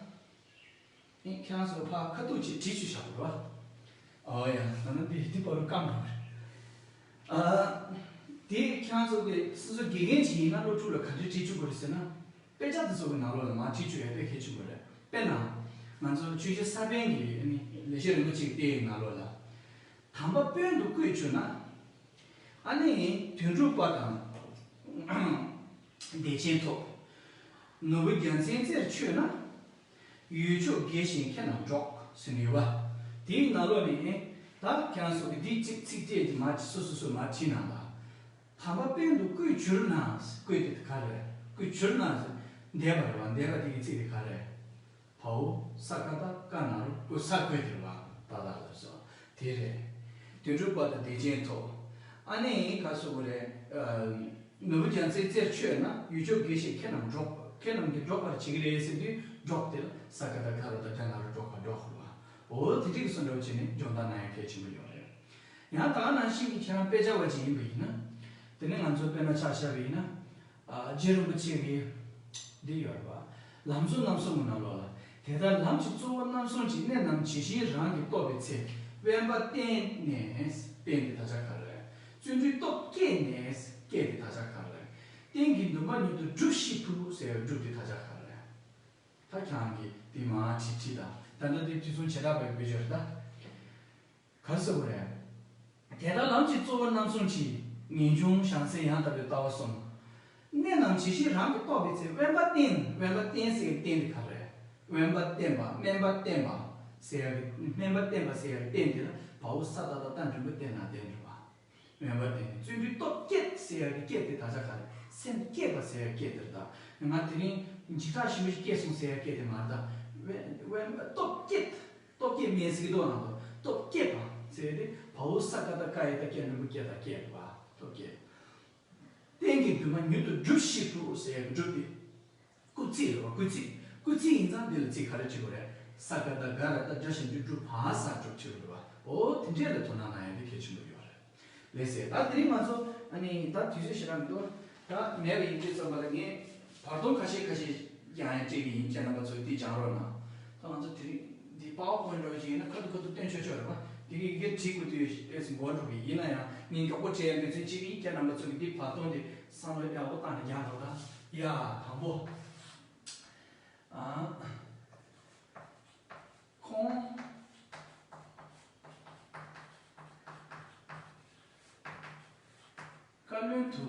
ཨེ། ཁྱེད་རང་ཚོ་ཕར་ཁ་ཐུག་ཅིག་བྲིས་བཅུག་བཞག་པ་རེད་བ། ཨོ་ཡ། ད་ནི་འདི་འདི་པར་བཀང་འགྲོ་བ་རེད། ཨ། དེ་ཁྱེད་རང་ཚོ་གི་སོ་སོ་དགེ་རྒན་ཅིག་ཡིན་ན་སློབ་ཕྲུག་ལ་ག་འདྲ་ཁྲིད་བཅུག་དགོས་རེད་ཟེར་ན། དཔེ་ཆ་དེ་ཚོ་གི་ནང་ལོགས་ལ་མར་ཁྲིད་བཅུག་ཡ་དཔེ་གལ་ཆེན་པོ་རེད། དཔེར་ན། ང་ཚོ་ཆོས་རྗེ་ས་པཎ་གྱི་ཨ་ནི་ལེགས་བཤད་རིན་པོ་ཆེའི་བསྟན་ཡིག་ནང་ལོགས་ལ། དམ་པ་དཔོན་དུ་བསྐོས་གྱུར་ན། ཨ་ནི་དོན་གྲུབ་པ་དང་། བདེ་ཆེན་ཐོབ། ནོར་བུ་རྒྱལ་མཚན་རྩེར་མཆོད་ན། ཡུལ་ཕྱོགས་དགེ་ཞིང་ཁྱེད་རྣམས་འགྲོགས་ཟེར་ནས་ཡོད་པ། དེའི་ནང་ལོགས་ནས་ད་ཁྱེད་རང་ཚོ་གི་འདི་གཅིག་ཚིག་བཅད་དེ་མ་སོ་སོ་སོ་མ་བྲིས་ན་ལ། དམ་པ་དཔོན་དུ་བསྐོས་གྱུར་ན། བསྐོས་དེ་ག་རེ། བསྐོས་གྱུར་ན་ཟེར། འདས་པ་རེད་བ། འདས་པ་དེ་གི་ཚིག་དེ་ག་རེ། བའོ། ས་ཀ་བཏགས་སྐ་ན་རོ་སྐོ། ས་བསྐོས་དེ་རེད་བ། ཏག་ཏག་ལབ་སོང་། དེ་རེད། དོན་གྲུབ་པ་དང་བདེ་ཆེན་ཐོབ། ཨ་ནི་ག་སོ་གོ་རེད། ནོར་བུ་རྒྱལ་མཚན་རྩེར་མཆོད་ན། ཡུལ་ཕྱོགས་དགེ་ཞིང་ཁྱེད་རྣམས་འགྲོགས། ཁྱེད་རྣམས་ཀྱིས་འགྲོགས་པར་བྱེད་ཀྱི་རེད་ཟེར་དུས་འགྲོགས་དེ་ལ་ས་ཀ་བཏགས་སྐ་རོ་བཏགས་སྐྲ་ན་རོ་སྐྲོ་ག་འགྲོགས་ཟེར་བ། འོ་དེ་འདྲ་གི་སོ་འདྲ་བོ་བྱས་ནས་སྦྱོང་བརྡར་གནང་ཡ་གལ་ཆེན་པོ་ཡོད་རེད། ཡང་ད་ག་ནང་བཞིན་གྱི་ཁྱེད་རང་དཔེ་ཆ་བ་ཅིག་ཡིན་པ་ཡིན་ན། དེ་ནས་ང་ཚོ་དཔེར་ན་ཆ་བཞག་པ་ཡིན་ན། ཨ། རྗེ་རིན་པོ་ཆེ་གིས་འདི་ཡོད་རེད་པ། ལམ་གཙོ་རྣམ་གསུམ་གྱི་ནང་ལོགས་ལ། དེ་ལྟར་ལམ་གྱི་གཙོ་བོ་རྣམ་གསུམ་གྱི། གནད་རྣམས་ཇི་བཞིན་རང་གིས་རྟོགས་པའི་ཚེ། དབེན་པ་བསྟེན་ནས། བསྟེན་དེ་དག་ཆ་ག་རེ། བརྩོན་འགྲུས་སྟོབས་བསྐྱེད་ནས། བསྐྱེད་དེ་དག་ཆ་ག་རེ། རྟེན་གྱི་འདུན་པ་མྱུར་དུ་སྒྲུབས་ཤིག་ཐུབ་ཟེར་བའི་སྒྲུབ་དེ་དག་ཆ་ག་རེ། ད་ཁྱེད་རང་གིས་འདི་མར་བྲིས་བྲིས་དང་། ད་ལྟ་འདི་དུས་མཚུངས་བྱེ་བྲག་པའི་དཔེ་བརྗོད་རེད་ད། ག་རེ་ཟེར་དགོས་རེད། དེ་ལྟར་ལམ་གྱི་གཙོ་བོ་རྣམ་གསུམ་གྱི། ངེས་འབྱུང་བྱང་སེམས་ཡང་དག་པའི་ལྟ་བ་གསུམ། གནད་རྣམས་ཇི་བཞིན་རང་གིས་རྟོགས་པའི་ཚེ། དབེན་པ་བསྟེན། དབེན་པ་བསྟེན་ཟེར་བའི་བསྟེན་དེ་ག་རེ། དབེན་པ་བསྟེན་པ། དམན་པ་བསྟེན་པ་ཟེར་ཡ་གི། དམན་པ་བསྟེན་པ་ཟེར་ཡ་གི་བསྟེན་དེ་ལ་བའོ་ས་ཏ་བཏགས་སྟ་འགྲེང་བུ་བསྟེན་ན་བསྟེན་འགྲེང་བུ། དབེན་པ་བསྟེན་ནས། བརྩོན་འགྲུས་སྟོབས་བསྐྱེད་ཟེར་ཡ་གི་བསྐྱེད་དེ་དག་ཆ་ག་རེ། སེམས་བསྐྱེད་པ་ཟེར་ཡ་བསྐྱེད་དེ་རེད་ད། ང་དེ་རིང་འཇིགས་སྐྲག་ཞེ་པོ་ཞིག་སྐྱེས་སོང་ཟེར་ཡ་བསྐྱེད་དེ་མ་རེད་ད། དབེན་དབེན་པ་སྟོབས་བསྐྱེད། སྟོབས་བསྐྱེད་མེད་ཟེར་གི་འདུག་ནང་དུ། སྟོབས་བསྐྱེད་པ་ཟེར་ཏེ་བའོ་ས་ཀ་བཏགས་སྐ་ཡ་བཏགས་སྐྱ་འགྲེང་བུ་སྐྱེད་དང་བསྐྱེད་པ། སྟོབས་བསྐྱེད། རྟེན་གྱི་འདུན་པ་མྱུར་དུ་སྒྲུབས་ཤིག་ཐུབ་ཟེར་ཡ་གི་སྒྲུབ་དེ། སྐུལ་ཚིག་རེད་བ། སྐུལ་ཚིག་སྐུལ་ཚིག་ཡིན་ཙང་འདི་ལ་ཚིག་ག་རེ་བྲིས་དགོས་རེད། ས་ཀ་བཏགས་སྒ་ར་བཏགས་སྒྲ་ཞབས་ཀྱུ་སྒྲུབ། བ་ས་སྒྲུབ་བྲིས་དགོས་རེད་བ། འོ་དེ་འདྲས་ལ་དོ་སྣང་གནང་ཡ་དེ་གལ་ཆེན་པོ་ཡོད་རེད། ལགས་སེ། ད་དེ་རིང་ང་ཚོ་ཨ་ནི་ད་དུས་ཚོད་ཞེ་དྲག་མི་འདུག་ད་མེད་པ་ཡིན་དུས་ཙམ་པ་ལ་ངས་བར་སྟོང་ཁ་ཤས་ཁ་ཤས་ཀྱང་ཡང་སྤྲད་ཀྱི་ཡིན། ཁྱེད་རྣམ་པ་ཚོས་འདི་སྦྱང་རོགས་གནང་། ད་ང་ཚོ་དེ་རིང་འདི་པ་ཝར་པོའིན་འདྲ་བོ་ཞིག་ཡིན་ན་ཁ་ཐུག་ཁ་ཐུག་སྟོན་ཆོག་ཆོག་རེད་པ། དེ་གི་གི་བྲིས་དགོས་དུས་ཨེ་སི་མགོ་འགྲོ་གི་ཡིན་ན་ཡང་ངས་མགྱོགས་པོ་བྲིས་ཡ་འབད་བརྩོན་བྱེད་ཀྱི་ཡིན། ཁྱེད་རྣམ་པ་ཚོ་གི་འདི་བར་སྟོང་འདི་བསམ་བློ་ཡག་པོ་བཏང་ནས་རྒྱག་རོགས་གནང་། ཡ། དང་པོ། ཨ། ཁོང་བཀའ་བློན་དུ་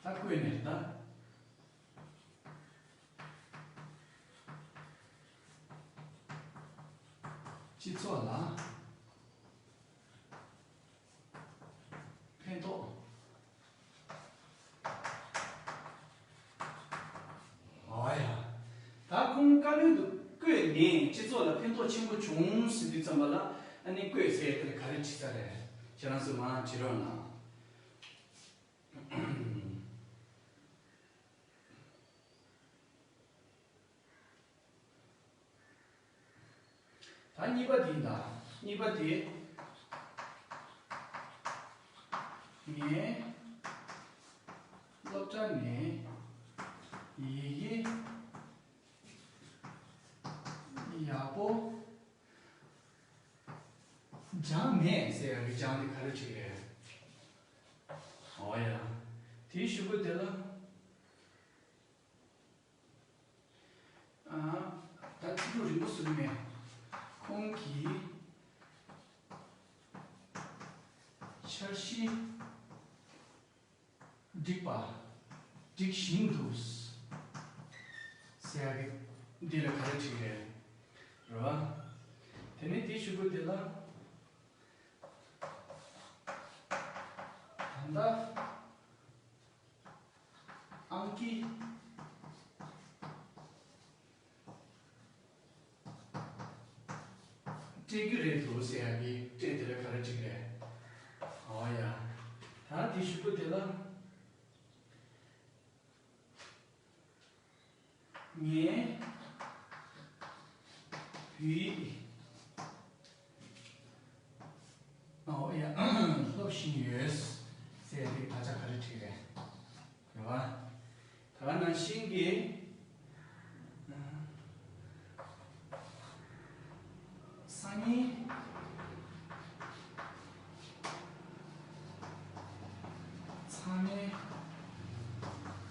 ད་བསྐོས་ནས་ད། སྤྱི་ཚོགས་ལ་ཕན་ཐོགས། ཨོ་ཡ། ད་ཁོང་བཀའ་བློན་དུ་བསྐོས་ནས་སྤྱི་ཚོགས་ལ་ཕན་ཐོགས་ཆེན་པོ་བྱུང་ཟེར་དུས་ཙམ་པ་ལ། ཨ་ནི་བསྐོས་ཟེར་དེ་ལ་ག་རེ་བྲིས་ས་རེད། ཁྱེད་རང་ཚོས་མར་བྲིས་རོགས་གནང་། ད་གཉིས་པ་དེ་ཡིན་ད། གཉིས་པ་དེ། ངས་སློབ་གྲྭ་ནས་ཡི་གེ་ཡག་པོ་སྦྱངས་མེད་ཟེར་ཡག་གི་སྦྱངས་དེ་ག་རེ་བྲིས་རེད། ཨོ་ཡ། དེའི་གཞུག་གུ་དེ་ལ། ཨ། ད་ཚིག་ལྷུག་རིང་པོ་བཟོ་གི་མེད། ཁོང་གིས་འཆར་གཞི་བསྒྲིགས་པ། སྒྲིག་བཞིན་དུ་ཟེར་ཡག་གི་འདི་ལ་ག་རེ་བྲིས་རེད། རེད་བ། དེ་ནས་དེའི་གཞུག་གུ་དེ་ལ། ད་ལྟ། ཨང་ཀི་སྤྲད་རྒྱུ་རེད་འདུག་ཟེར་ཡག་གི་སྤྲད་དེ་ལ་ག་རེ་བྲིས་རེད། ཨོ་ཡ། ད་དེ་གཞུག་གུ་དེ་ལ། ངས་བོད་ཡིག་ཨོ་ཡ། སློབ་བཞིན་ཡོད་ཟེར་ཡག་དེ་ད་ཆ་ག་རེ་བྲིས་རེད། རེད་བ། ད་ག་ནང་བཞིན་གྱི། སང་ཉིན།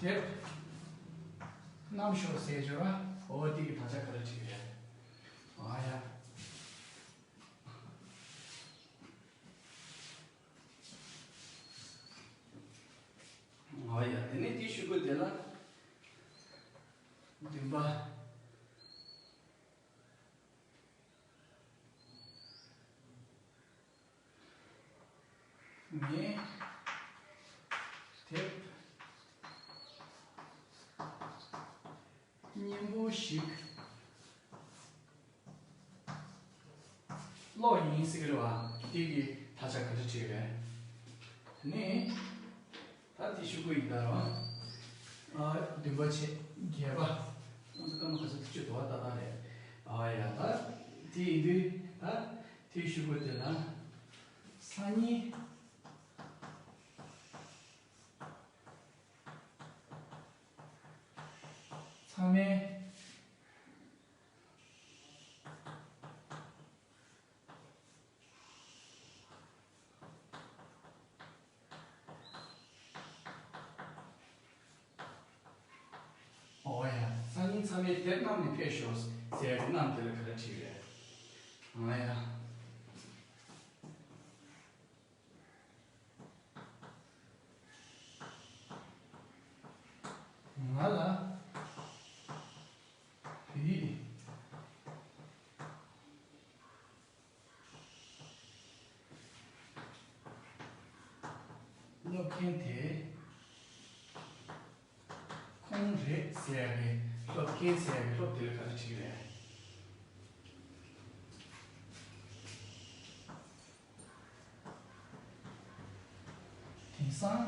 དེབ་བསྣམས་ཤོག་ཟེར་བརྗོད་པ། འོ་དེ་གི་དག་ཆ་ག་རེ་བྲིས་རེད། ཨ་ཡ། ཨ་ཡ། དེ་ནས་དེའི་གཞུག་གུ་དེ་ལ་བདུན་པ། ངས་དེབ་སྙན་པོ་ཞིག་ཀློག་ཡིན་ཟེར་གི་རེད་བ། དེ་གི་དག་ཆ་ག་འདྲ་བྲིས་རེད། ནི། ད་དེ་གཞུག་གུ་ཡིན་ད་རོ། ཨ། བདུན་པ་བྱས་བརྒྱད་པ། ང་ཚོ་སྐར་མ་ག་ཚོད་བཅུ་དོ་བ་ཏག་ཏག་རེད། ཨ་ཡ། ད་དེ་ཡིན་དུས་ད་དེའི་གཞུག་གུ་དེ་ལ་སང་ཉིན་ཚང་མས། ཨོ་ཡ། སང་ཉིན་ཚང་མས་དེབ་བསྣམས་ནས་ཕེབས་ཤོག་ཟེར་གི་གནམ་དེ་ལ་ག་རེ་བྲིས་རེད། ཨོ་ཡ། ང་ལ་བོད་ཡིག་སློབ་མཁན་དེ་ཁོང་རེད་ཟེར་ཡ་གི། སློབ་མཁན་ཟེར་ཡ་གི་སློབ་དེ་ལ་ག་རེ་བྲིས་རེད། དེང་སང་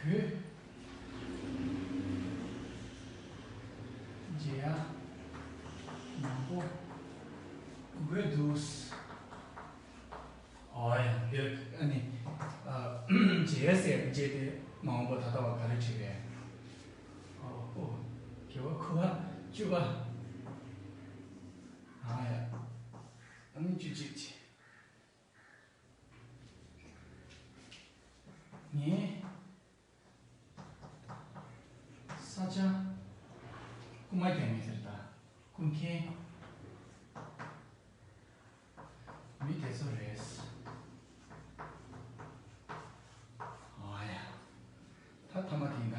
གོས་མཇལ་ཡ་མང་པོ་དགོས་འདུག། ཨོ་ཡ། འདིར་ཨ་ནི། ཨ། མཇལ་ཟེར་མཇལ་དེ་མ་འོངས་པ་ད་ལྟ་བ་ག་རེ་བྲིས་རེད། ཨོ་ཨོ། དགེ་བ་ཁུ་བ་བཅུ་པ། ཨ་ཡ། ཨ་ནི་བཅུ་གཅིག་བྱས། ངས་ས་ཆ་རྐུ་མ་རྒྱག་མཁན་ཟེར་ད། རྐུ་མཁན་མི་དེ་ཚོ་རེད། ཨ་ཡ། ད་ཐ་མ་དེ་ཡིན་ད།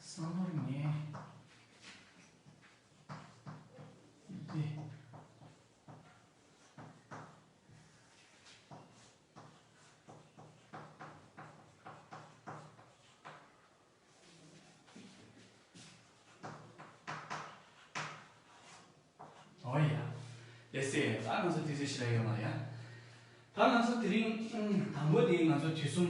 བསམ་བློར་ངས་འདི། ཨོ་ཡ། ལགས་སེ། ད་ང་ཚོ་དུས་ཚོད་ཞེ་དྲག་ཡོད་མ་རེད་ཡ། ད་ང་ཚོ་དེ་རིང་དང་པོ་དེ་ང་ཚོ་དུས་གསུམ་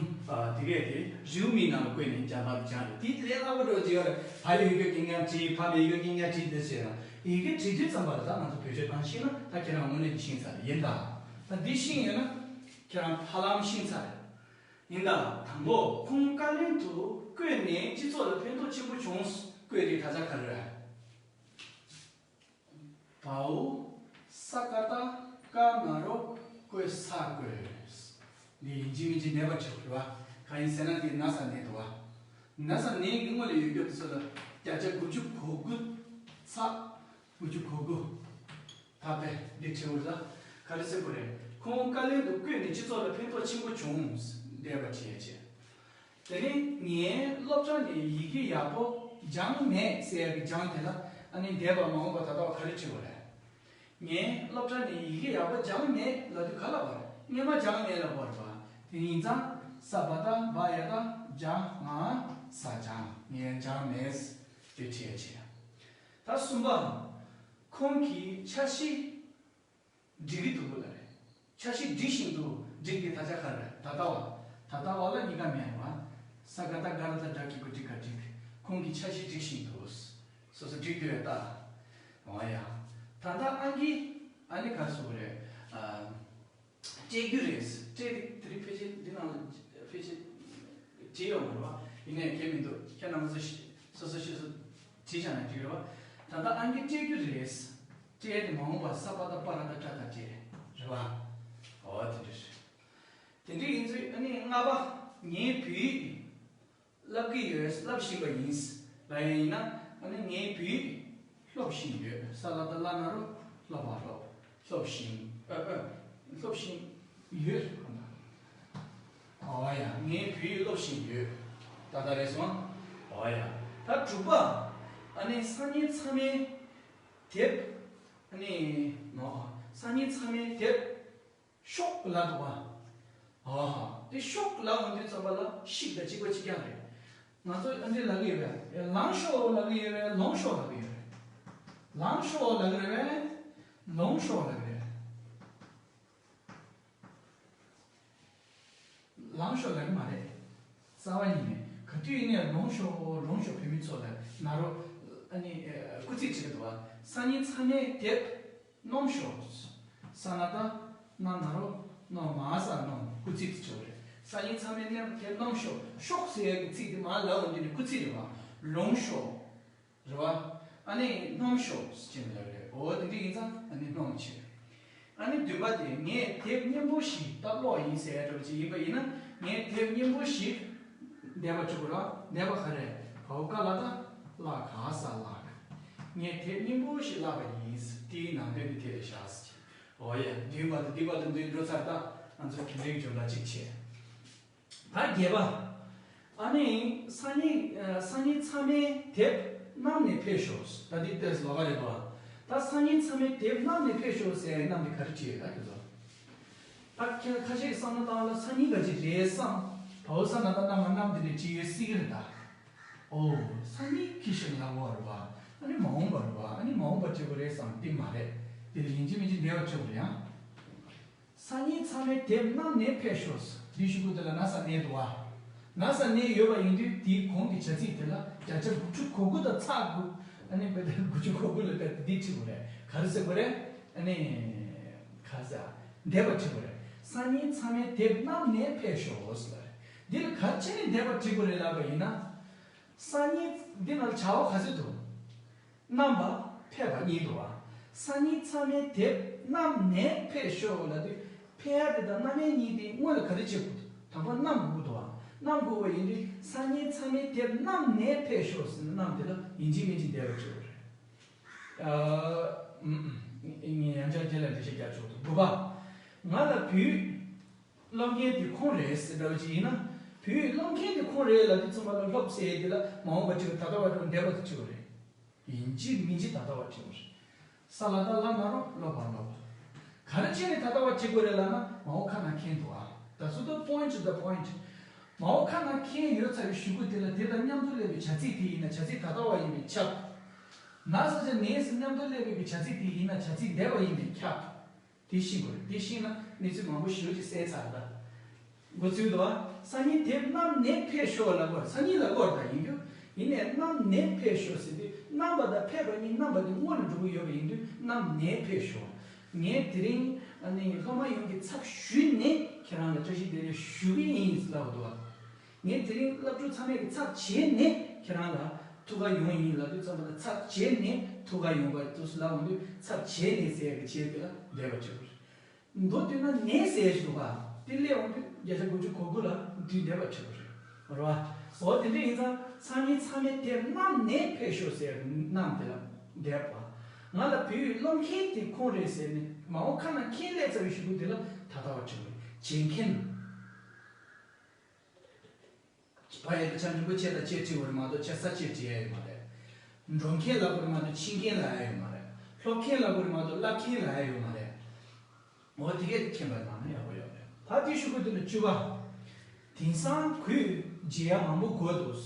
དེ་གས་དེ་རེའུ་མིག་ནང་ལ་བཀོད་ནས་སྦྱང་བར་སྦྱངས་རེད། དེ་དེ་ལས་སླ་པོ་འགྲོ་གི་ཡོད་རེད། ཕ་ཡི་ཡི་གེ་རྐྱང་རྐྱང་བྲིས། ཕ་མའི་ཡི་གེ་རྐྱང་རྐྱང་བྲིས། དེ་བྱས་ན་ཡི་གེ་བྲིས་དུས་ཙམ་པ་ལ་ད་ང་ཚོ་བེད་སྤྱོད་བཏང་ཤེས་ན་ད་ཁྱེད་རང་དངོས་གནས་ཀྱི་ཤེས་ཚར་རེད། ཡིན་ད། ད་འདི་ཤེས་ཡོད་ན་ཁྱེད་རང་ཧ་ལམ་ཤེས་ཚར་རེད། ཡིན་ད། དང་པོ་ཁོང་བཀའ་བློན་དུ་བསྐོས་ནས་སྤྱི་ཚོགས་ལ་ཕན་ཐོགས་ཆེན་པོ་བྱུང་བསྐོས་དེ་དག་ཆ་ག་རེ་རེད། བའོ། ས་ཀ་བཏགས་སྐ་ན་རོ་བསྐོས། ས་བསྐོས། འདི་ཡིན་གཅིག་མིན་གཅིག་གནས་པ་ཆགས་རེད་བ། གང་ཡིན་ཟེར་ན་འདི་ན་ས་ནས་འདུག་བ། ན་ས་ནས་ཀྱི་སྔོན་ལ་ཡོད་རྒྱུ་དེ་ཚོ་ལ་བརྒྱ་ཆ་དགུ་བཅུ་གོ་དགུ་ཚ། དགུ་བཅུ་གོ་དགུ། ད་དཔེ་འདི་བྲིས་འོ་ད། ག་རེ་ཟེར་དགོས་རེད། ཁོང་བཀའ་བློན་དུ་བསྐོས་ནས་སྤྱི་ཚོགས་ལ་ཕན་ཐོགས་ཆེན་པོ་བྱུང་། འདས་པ་བྲིས་ཡ་བྱས། དེ་ནས་ངས་སློབ་གྲྭ་ནས་ཡི་གེ་ཡག་པོ་སྦྱངས་མེད་ཟེར་ཡ་གི་སྦྱངས་དེ་ལ་ཨ་ནི་འདས་པ་མ་འོངས་པ་ད་ལྟ་བ་ག་རེ་བྲིས་པ་རེད། ངས་སློབ་གྲྭ་ནས་ཡི་གེ་ཡག་པོ་སྦྱངས་མེད་ལབ་དུས་ག་ལབ་པ་རེད། སྔོན་མ་སྦྱངས་མེད་ལབ་པ་རེད་བ། དེ་ཡིན་ཙང་ས་བ་བཏགས་སྦ་ཡ་བཏགས་སྦྱ་ང་ས་སྦྱངས། ངས་སྦྱངས་མེད་ཅེས་བྲིས་ཡ་བྱས། ད་གསུམ་པ། ཁོང་གིས་འཆར་གཞི་སྒྲིག་གི་འདུག་ལབ་རེད། འཆར་གཞི་སྒྲིག་བཞིན་དུ། སྒྲིག་དེ་ད་ཆ་ག་རེ་རེད། ད་ལྟ་བ། ད་ལྟ་བ་ལ་གཉིས་ཀ་མེད་པ། ས་ཀ་བཏགས་སྒ་ར་བཏགས་སྒྲ་གི་གུ་སྒྲིག་ག་སྒྲིག་ཁོང་གིས་འཆར་གཞི་སྒྲིག་བཞིན་དུ། སོ་སོ་སྒྲིག་འདོད་ད། འོ་ཡ། ད་ལྟ་ཨང་ཀི་ཨ་ནི་ག་རེ་ཟེར་དགོས་རེད། ཨ། སྤྲད་རྒྱུ་རེད། སྤྲད་དེ་དེ་རིང་ཕལ་ཆེར་འདི་ནང་ལ་ཕལ་ཆེར་བྲིས་ཡོད་མ་རེད་བ། ཡིན་ནའི་ཁྱད་མི་འདུག་ཁྱེད་རྣམ་ཚོ་ཤི་སོ་སོ་ཤི་སོ། བྲིས་བཞག་ན་འགྲིག་རེད་བ། ད་ལྟ་ཨང་ཀི་སྤྲད་རྒྱུ་རེད། སྤྲད་དེ་མ་འོངས་པ་ས་པ་ད་པ་ར་ད་ཏྲ་ད་སྤྲད་རེད་བ། འོ་དེ་འདྲ་རེད། དེ་འདྲ་ཡིན་ཚུལ་ཨ་ནི་ལྔ་པ། ངའི་བོད་ཡིག་བསླབ་ཀྱི་ཡོད། བསླབ་བཞིན་པ་ཡིན། ལབ་ཡ་ཡིན་ན་ཨ་ནི་ངའི་བོད་ཡིག་སློབ་བཞིན་ཡོད། ས་ལ་ད་བསླབ་ན་རོ། སློབ་པ་སློབ། སློབ་བཞིན་ཨ་ཨ། སློབ་བཞིན་ཡོད། འོ་ཡ། ངའི་བོད་ཡིག་སློབ་བཞིན་ཡོད། ད་ལྟ་རེད་སོང་། འོ་ཡ། ད་དྲུག་པ། ཨ་ནི་སང་ཉིན་ཚང་མའི་དེབ། ཨ་ནི་ནོ། སང་ཉིན་ཚང་མའི་དེབ་ཤོག་ལབ་འདུག་བ། ཨ་ཧ། དེ་ཤོག་ལབ་འོང་དུས་ཙམ་པ་ལ་ཤིག་དང་གཅིག་པ་གཅིག་རྐྱང་རེད། ང་ཚོ་ཨ་འདྲ་ལབ་ཀྱི་ཡོད་པས། ལང་ཤོག་ལབ་ཀྱི་ཡོད་པས། ལོང་ཤོག་ལབ་ཀྱི་ཡོད་རེད། ལང་ཤོག་ལབ་ཀྱི་རེད་པས། ལོང་ཤོག་ལབ་ཀྱི་རེད། ལང་ཤོག་ལབ་ཀྱི་མ་རེད། རྩ་བ་ཉིད་ནས་ག་དུས་ཡིན་ནའི་ལོང་ཤོག་ལོང་ཤོག་བོད་མི་ཚོ་ལ་ན་རོ། ཨ་ནི་སྐུལ་ཚིག་བྱེད་ཀྱི་འདུག་བ། སང་ཉིན་ཚང་མས་དེབ་སྣོམ་ཤོག་ས་ན་ད་ན་ན་རོ། སྣོམ་མ་ས་སྣོམ། སྐུལ་ཚིག་དེ་ཆོག་རེད། སང་ཉིན་ཚང་མས་ནམ་དེབ་སྣོམ་ཤོག་ཤོག་ཟེར་ཡག་གི་ཚིག་དེ་མ་ལབ་འོང་དུས་ནས་སྐུལ་ཚིག་རེད་བ། ལོང་ཤོག་རེད་བ། ཨ་ནི་སྣོམ་ཤོག་ཅེས་ལབ་རེད། འོ་དེ་འདྲ་ཡིན་ཙང་ཨ་ནི་སྣོམ་བྱེད། ཨ་ནི་བདུན་པ་དེ་ངས་དེབ་སྙན་པོ་ཞིག་ལྟ་ཀློག་ཡིན་ཟེར་ཡ་འདྲ་པོ་ཅིག་ཡིན་པ་ཡིན་ན། ངས་དེབ་སྙན་པོ་ཞིག་འདས་པ་བཅུག་དགོས་ར། འདས་པ་ག་རེ། བའོ་ཀ་ལ་ད་བཀླགས། ག་ས་བཀླགས། ངས་དེབ་སྙན་པོ་ཞིག་བཀླགས་པ་ཡིན། དེའི་ནང་དོན་དེ་དེ་རེད་ཤག་ཟེར། འོ་ཡ། བདུན་པ་དང་བདུན་པ་དང་བདུན་འགྲོ་ཚར། ད་ང་ཚོ་དེ་འདྲའི་སྦྱོང་བརྡར་གཅིག་བྱས། ད་བརྒྱད་པ། ཨ་ནི་སང་ཉིན་སང་ཉིན་ཚང་མས་དེབ་བསྣམས་ནས་ཕེབས་ཤོག་ད་འདི་ཏོག་ཙམ་ལོགས་ཀ་རེད་པ། ད་སང་ཉིན་ཚང་མས་དེབ་བསྣམས་ནས་ཕེབས་ཤོག་ཟེར་ཡ་གནམ་དེ་ག་རེ་བྲིས་ཡོད་ད་ཁྱོད་ཚོ། ད་ཁྱེད་ཁ་ཤས་ཀྱིས་བསམ་བློ་བཏང་ལ་སང་ཉིན་ག་ཅིག་རེད་བསམ། བའོ་ས་ན་ད་གནམ་གནམ་དེ་ནས་བྲིས་ཡོད་སྲིད་ཀྱི་རེད་ད། ཨོ། སང་ཉིན་ཁྱི་ཤིག་ལབ་དགོས་རེད་པ། ཨ་ནི་མ་འོངས་པ་རེད་པ། ཨ་ནི་མ་འོངས་པ་བྲིས་དགོས་རེད་བསམ། དེ་མ་རེད། དེ་ལ་ཡིན་གཅིག་མིན་གཅིག་འདས་པ་བྲིས་དགོས་རེད་ཡང་། སང་ཉིན་ཚང་མས་དེབ་བསྣམས་ནས་ཕེབས་ཤོག་འདི་ཞུ་གི་འདུག་ལ་ན་ས་གནས་འདུག་བ། ན་ས་གནས་ཡོད་པ་ཡིན་དུས་དེའི་གོང་གི་བྱ་ཚིག་དེ་ལ་བརྒྱ་ཆ་དགུ་བཅུ་གོ་དགུ་དང་ཚེག་དགུ། ཨ་ནི་བརྒྱ་ཆ་དགུ་བཅུ་གོ་དགུ་ལ་བལྟས་ཏེ་འདི་བྲིས་དགོས་རེད། ག་རེ་ཟེར་དགོས་རེད། ཨ་ནི་ག་རེ་ཟེར། འདས་པ་བྲིས་དགོས་རེད། སང་ཉིན་ཚང་མས་དེབ་བསྣམས་ནས་ཕེབས་ཤོག་ཟེར་ལ་རེད། འདི་ལ་ག་རེ་བྱས་ནས་འདས་པ་བྲིས་དགོས་རེད་ལབ་པ་ཡིན་ན། སང་ཉིན་འདི་ནང་བྱ་བ་ག་ཚོད་འདུག་བསྣམས་པ་ཕེབས་པ་གཉིས་འདུག་བ། སང་ཉིན་ཚང་མས་དེབ་བསྣམས་ནས་ཕེབས་ཤོག་ལབ་དུས་ཕེབས་ཡ་དེ་དང་བསྣམས་ཡ་གཉིས་དེ་སྔོན་ལ་ག་རེ་བྱེད་དགོས་འདུག་དང་པོ་བསྣམས་དགོས་འདུག་བ། བསྣམས་དགོས་པ་ཡིན་དུས་སང་ཉིན་ཚང་མས་དེབ་བསྣམས་ནས་ཕེབས་ཤོག་ཟེར་ན་བསྣམས་དེ་ལ་ཡིན་གཅིག་མིན་གཅིག་འདས་པ་བྱེད་དགོས་རེད། ཨ། ཨུམ། ངས་ཡང་བསྐྱར་རྗེས་ལ་འགྲེལ་བཤད་རྒྱག་ཆོག་འདུག་དགུ་པ། ང་ལ་བོད་ཡིག་སློབ་མཁན་དེ་ཁོང་རེད་ཟེར་འདྲ་བ་ཅིག་ཡིན་ན། བོད་ཡིག་སློབ་མཁན་དེ་ཁོང་རེད་ལབ་དུས་ཙམ་པ་ལ་སློབ་ཟེར་ཡས་དེ་ལ་མ་འོངས་པ་བྲིས་པ་ད་ལྟ་བ་འགྲོ་འདས་པ་དེ་བྲིས་པ་རེད། ཡིན་གཅིག་མིན་གཅིག་ད་ལྟ་བ་བྲིས་པ་རེད། ས་ལ་ད་ལ་ན་རོ་སློབ་པ་སློབ། ག་རེ་བྱས་ནས་ད་ལྟ་བ་བྲིས་དགོས་རེད་ལབ་ན་མ་འོངས་ཁ་ན་མཁན་འདུག་ཨ། ད་སུ་ད་point to the point། མ་འོངས་ཁ་ན་མཁན་ཡོད་ཚར་བའི་གཞུག་གུ་དེ་ལ་དེ་དང་མཉམ་དུ་སླེབས་པའི་བྱ་ཚིག་དེ་ཡིན་ན་བྱ་ཚིག་ད་ལྟ་བ་ཡིན་པས་ཁྱབ། ན་ས་ཆ་ནས་སུ་མཉམ་དུ་སླེབས་པའི་བྱ་ཚིག་དེ་ཡིན་ན་བྱ་ཚིག་འདས་པ་ཡིན་པས་ཁྱབ། དེ་ཤེས་དགོས་རེད། དེ་ཤེས་ན་གནས་ཚུལ་མང་པོ་ཞེ་པོ་ཅིག་གསལ་ཚར་རེད་ད། མགོ་ཚོས་འདུག་ཨ། སང་ཉིན་དེབ་བསྣམས་ནས་ཕེབས་ཤོག་ལབ་དགོས་རེད། སང་ཉིན་ལབ་དགོས་རེད་ད་ཡིན་རྒྱུ། ཡིན་ནའི་བསྣམས་ནས་ཕེབས་ཤོག་ཟེར་དུས་བསྣམས་པ་དང་ཕེབས་པ་གཉིས་བསྣམས་པ་དེ་སྔོན་ལ་འགྲོ་གི་ཡོད་པ་ཡིན་དུས་བསྣམས་ནས་ཕེབས་ཤོག་ངས་དེ་རིང་ཨ་ནི་སློབ་མ་ཡོངས་ཀྱི་ཚབ་ཞུས་ནས་ཁྱེད་རང་ལ་བཀྲ་ཤིས་བདེ་ལེགས་ཞུ་གི་ཡིན་ལབ་འདུག་ཨ། ངས་དེ་རིང་སློབ་ཕྲུག་ཚང་མས་ཀྱི་ཚབ་བྱས་ནས་ཁྱེད་རང་ལ་ཐུགས་ཁ་ཡོང་ཡིན་ལབ་དུས་ཙམ་པ་ལ་ཚབ་བྱས་ནས་ཐུགས་ཁ་ཡོང་པ་དུས་སུ་ལབ་འོང་དུས་ཚབ་བྱས་ནས་ཟེར་ཡག་གི་བྱས་དེ་ལ་འདས་པ་བྱེད་དགོས་རེད། མདོ་བསྡུས་ན་ནས་ཟེར་ཞིག་འདུག་ག་དེ་སླེབས་འོང་དུས་བརྒྱ་ཆ་དགུ་བཅུ་གོ་དགུ་ལ་དུས་འདས་པ་བྱེད་དགོས་རེད། རེད་བ། འོ་དེ་འདྲ་ཡིན་ཙང་སང་ཉིན་ཚང་མས་དེབ་བསྣམས་ནས་ཕེབས་ཤོག་ཟེར་ཡག་གི་བསྣམས་དེ་ལ་འདས་པ། ང་ལ་བོད་ཡིག་སློབ་མཁན་དེ་ཁོང་རེད་ཟེར་ནས་མ་འོངས་ཁ་ན་མཁན་སླེབས་ཚར་བའི་གཞུག་གུ་དེ་ལ་ད་ལྟ་བ་བྱེད་དགོས་རེད། བྱེད་མཁན། ཕ་ཡུལ་དུ་ཆ་འགྲིག་པོ་ཆེ་དང་ཆེ་བྲིས་པ་རེད་མ་གཏོགས་ཆེ་ས་ཆེ་བྲིས་ཡ་ཡོད་མ་རེད། འགྲོ་མཁན་ལབ་དགོས་རེད་མ་གཏོགས་ཕྱིན་མཁན་ལབ་ཡ་ཡོད་མ་རེད། སློབ་མཁན་ལབ་དགོས་རེད་མ་གཏོགས་བསླབ་མཁན་ལབ་ཡ་ཡོད་མ་རེད། འོ་དེ་གས་མཁྱེན་པ་གནང་ན་ཡག་པོ་ཡོད་རེད། ད་དེ་ཞུ་དགོས་དོན་ལ་བཅུ་པ། དེང་སང་ཁོས་མཇལ་ཡ་མང་པོ་དགོས་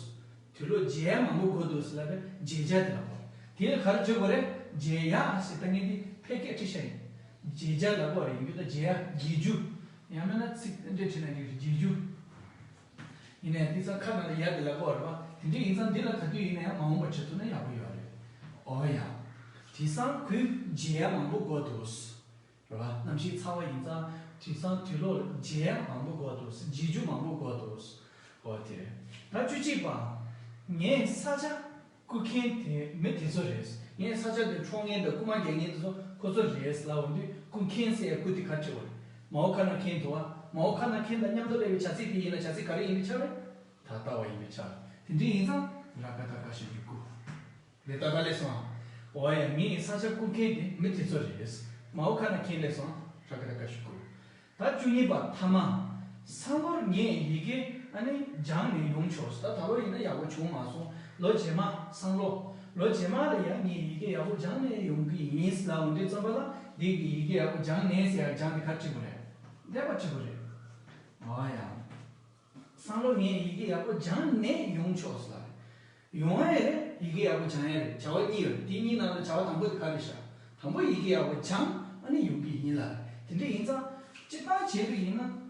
འདུག་དུས་ལོ་མཇལ་ཡ་མང་པོ་དགོས་འདུག་ལབ་པའི་མཇལ་བྱ་དེ་ལབ་དགོས་རེད། དེ་ལ་ག་རེ་བརྗོད་དགོས་རེད། མཇལ་ཡ་ཞེས་ལྟ་མཁན་དེ་ཕལ་སྐད་བྲིས་ཤ་ཡིན། མཇལ་བྱ་ལབ་དགོས་རེད་ཡིན་རྒྱུ་ད་མཇལ་ཡ་མཇལ་རྒྱུ། ཡང་མིན་ན་ཚིག་འདྲ་བྲིས་ན་འགྲིག་རེད་མཇལ་རྒྱུ། ཡིན་ནའི་དེང་སང་ཁ་ནང་ལ་ཡ་དེ་ལ་གོ་རེད་བ། དེ་འདྲ་ཡིན་ཙང་འདི་ལ་ག་དུས་ཡིན་ན་ཡང་མ་འོངས་པ་བྱེད་ཐུབ་ན་ཡག་པོ་ཡོད་རེད། ཨོ་ཡ། དེང་སང་ཁོས་མཇལ་ཡ་མང་པོ་དགོས་འདུག་རེད་བ། གནམ་གཤིས་ཚ་བ་ཡིན་ཙང་དེང་སང་དུས་ལོ་མཇལ་ཡ་མང་པོ་དགོས་འདུག་མཇལ་རྒྱུ་མང་པོ་དགོས་འདུག་ཨོ་དེ་རེད། ད་བཅུ་གཅིག་པ། ངས་ས་ཆ། རྐུ་མཁན་དེ་མི་དེ་ཚོ་རེད། ངས་ས་ཆ་དེ་འཕྲོག་མཁན་དང་རྐུ་མ་རྒྱག་མཁན་དེ་ཚོ་ཁོ་ཚོ་རེད་ལབ་འོང་དུས། རྐུ་མཁན་ཟེར་ཡ་རྐུ་དེ་ག་རེ་བྱེད་པ་རེད། མའོ་ཁ་ན་མཁན་འདུག་བ། མའོ་ཁ་ན་མཁན་དང་མཉམ་དུ་སླེབས་པའི་བྱ་ཚིག་དེ་ཡིན་ན་བྱ་ཚིག་ག་རེ་ཡིན་པའི་ཆ་རེད། ད་ལྟ་བ་ཡིན་པའི་ཆ་རེད། དེ་འདྲ་ཡིན་ཙང་ར་ཀ་ད་ཀ་ཤི་གི་རྐུ་རེད། ད་ག་ལས་སོང་། འོ་ཡ། ངས་ས་ཆ་རྐུ་མཁན་དེ་མི་དེ་ཚོ་རེད། མའོ་ཁ་ན་མཁན་ལས་སོང་། ར་ཀ་ད་ཀ་ཤི་རྐུ། ད་བཅུ་གཉིས་པ་ཐ་མ། སང་ལོར་ངས་ཡི་གེ་ཨ་ནི་སྦྱངས་ནས་ཡོང་ཆོག་ད་ད་ལོ་ཡིན་ན་ཡག་པོ་བྱུང་མ་སོང་། ལོ་རྗེས་མ་སང་ལོ། ལོ་རྗེས་མ་ལ་ཡང་ངས་ཡི་གེ་ཡག་པོ་སྦྱངས་ནས་ཡོང་གི་ཡིན་ལབ་འོང་དུས་ཙམ་པ་ལ། འདི་གི་ཡི་གེ་ཡག་པོ་སྦྱངས་ནས་ཟེར་ཡག་སྦྱངས་དེ་ག་རེ་བྱེད་དགོས་རེད། འདས་པ་བྱེད་དགོས་རེད། འོ་ཡ། སང་ལོ་ངས་ཡི་གེ་ཡག་པོ་སྦྱངས་ནས་ཡོང་ཆོག་ལབ། ཡོང་ཡ་རེད། ཡི་གེ་ཡག་པོ་སྦྱང་ཡ་རེད། བྱ་བ་གཉིས་ཡོད་རེད། དེ་གཉིས་ནང་ལ་བྱ་བ་དང་པོ་དེ་ག་རེ་བྱ། དང་པོ་ཡི་གེ་ཡག་པོ་སྦྱངས། ཨ་ནི་ཡོང་གི་ཡིན་ལབ། དེ་འདྲ་ཡིན་ཙང་། སྤྱིར་བཏང་བྱས་པ་ཡིན་ན།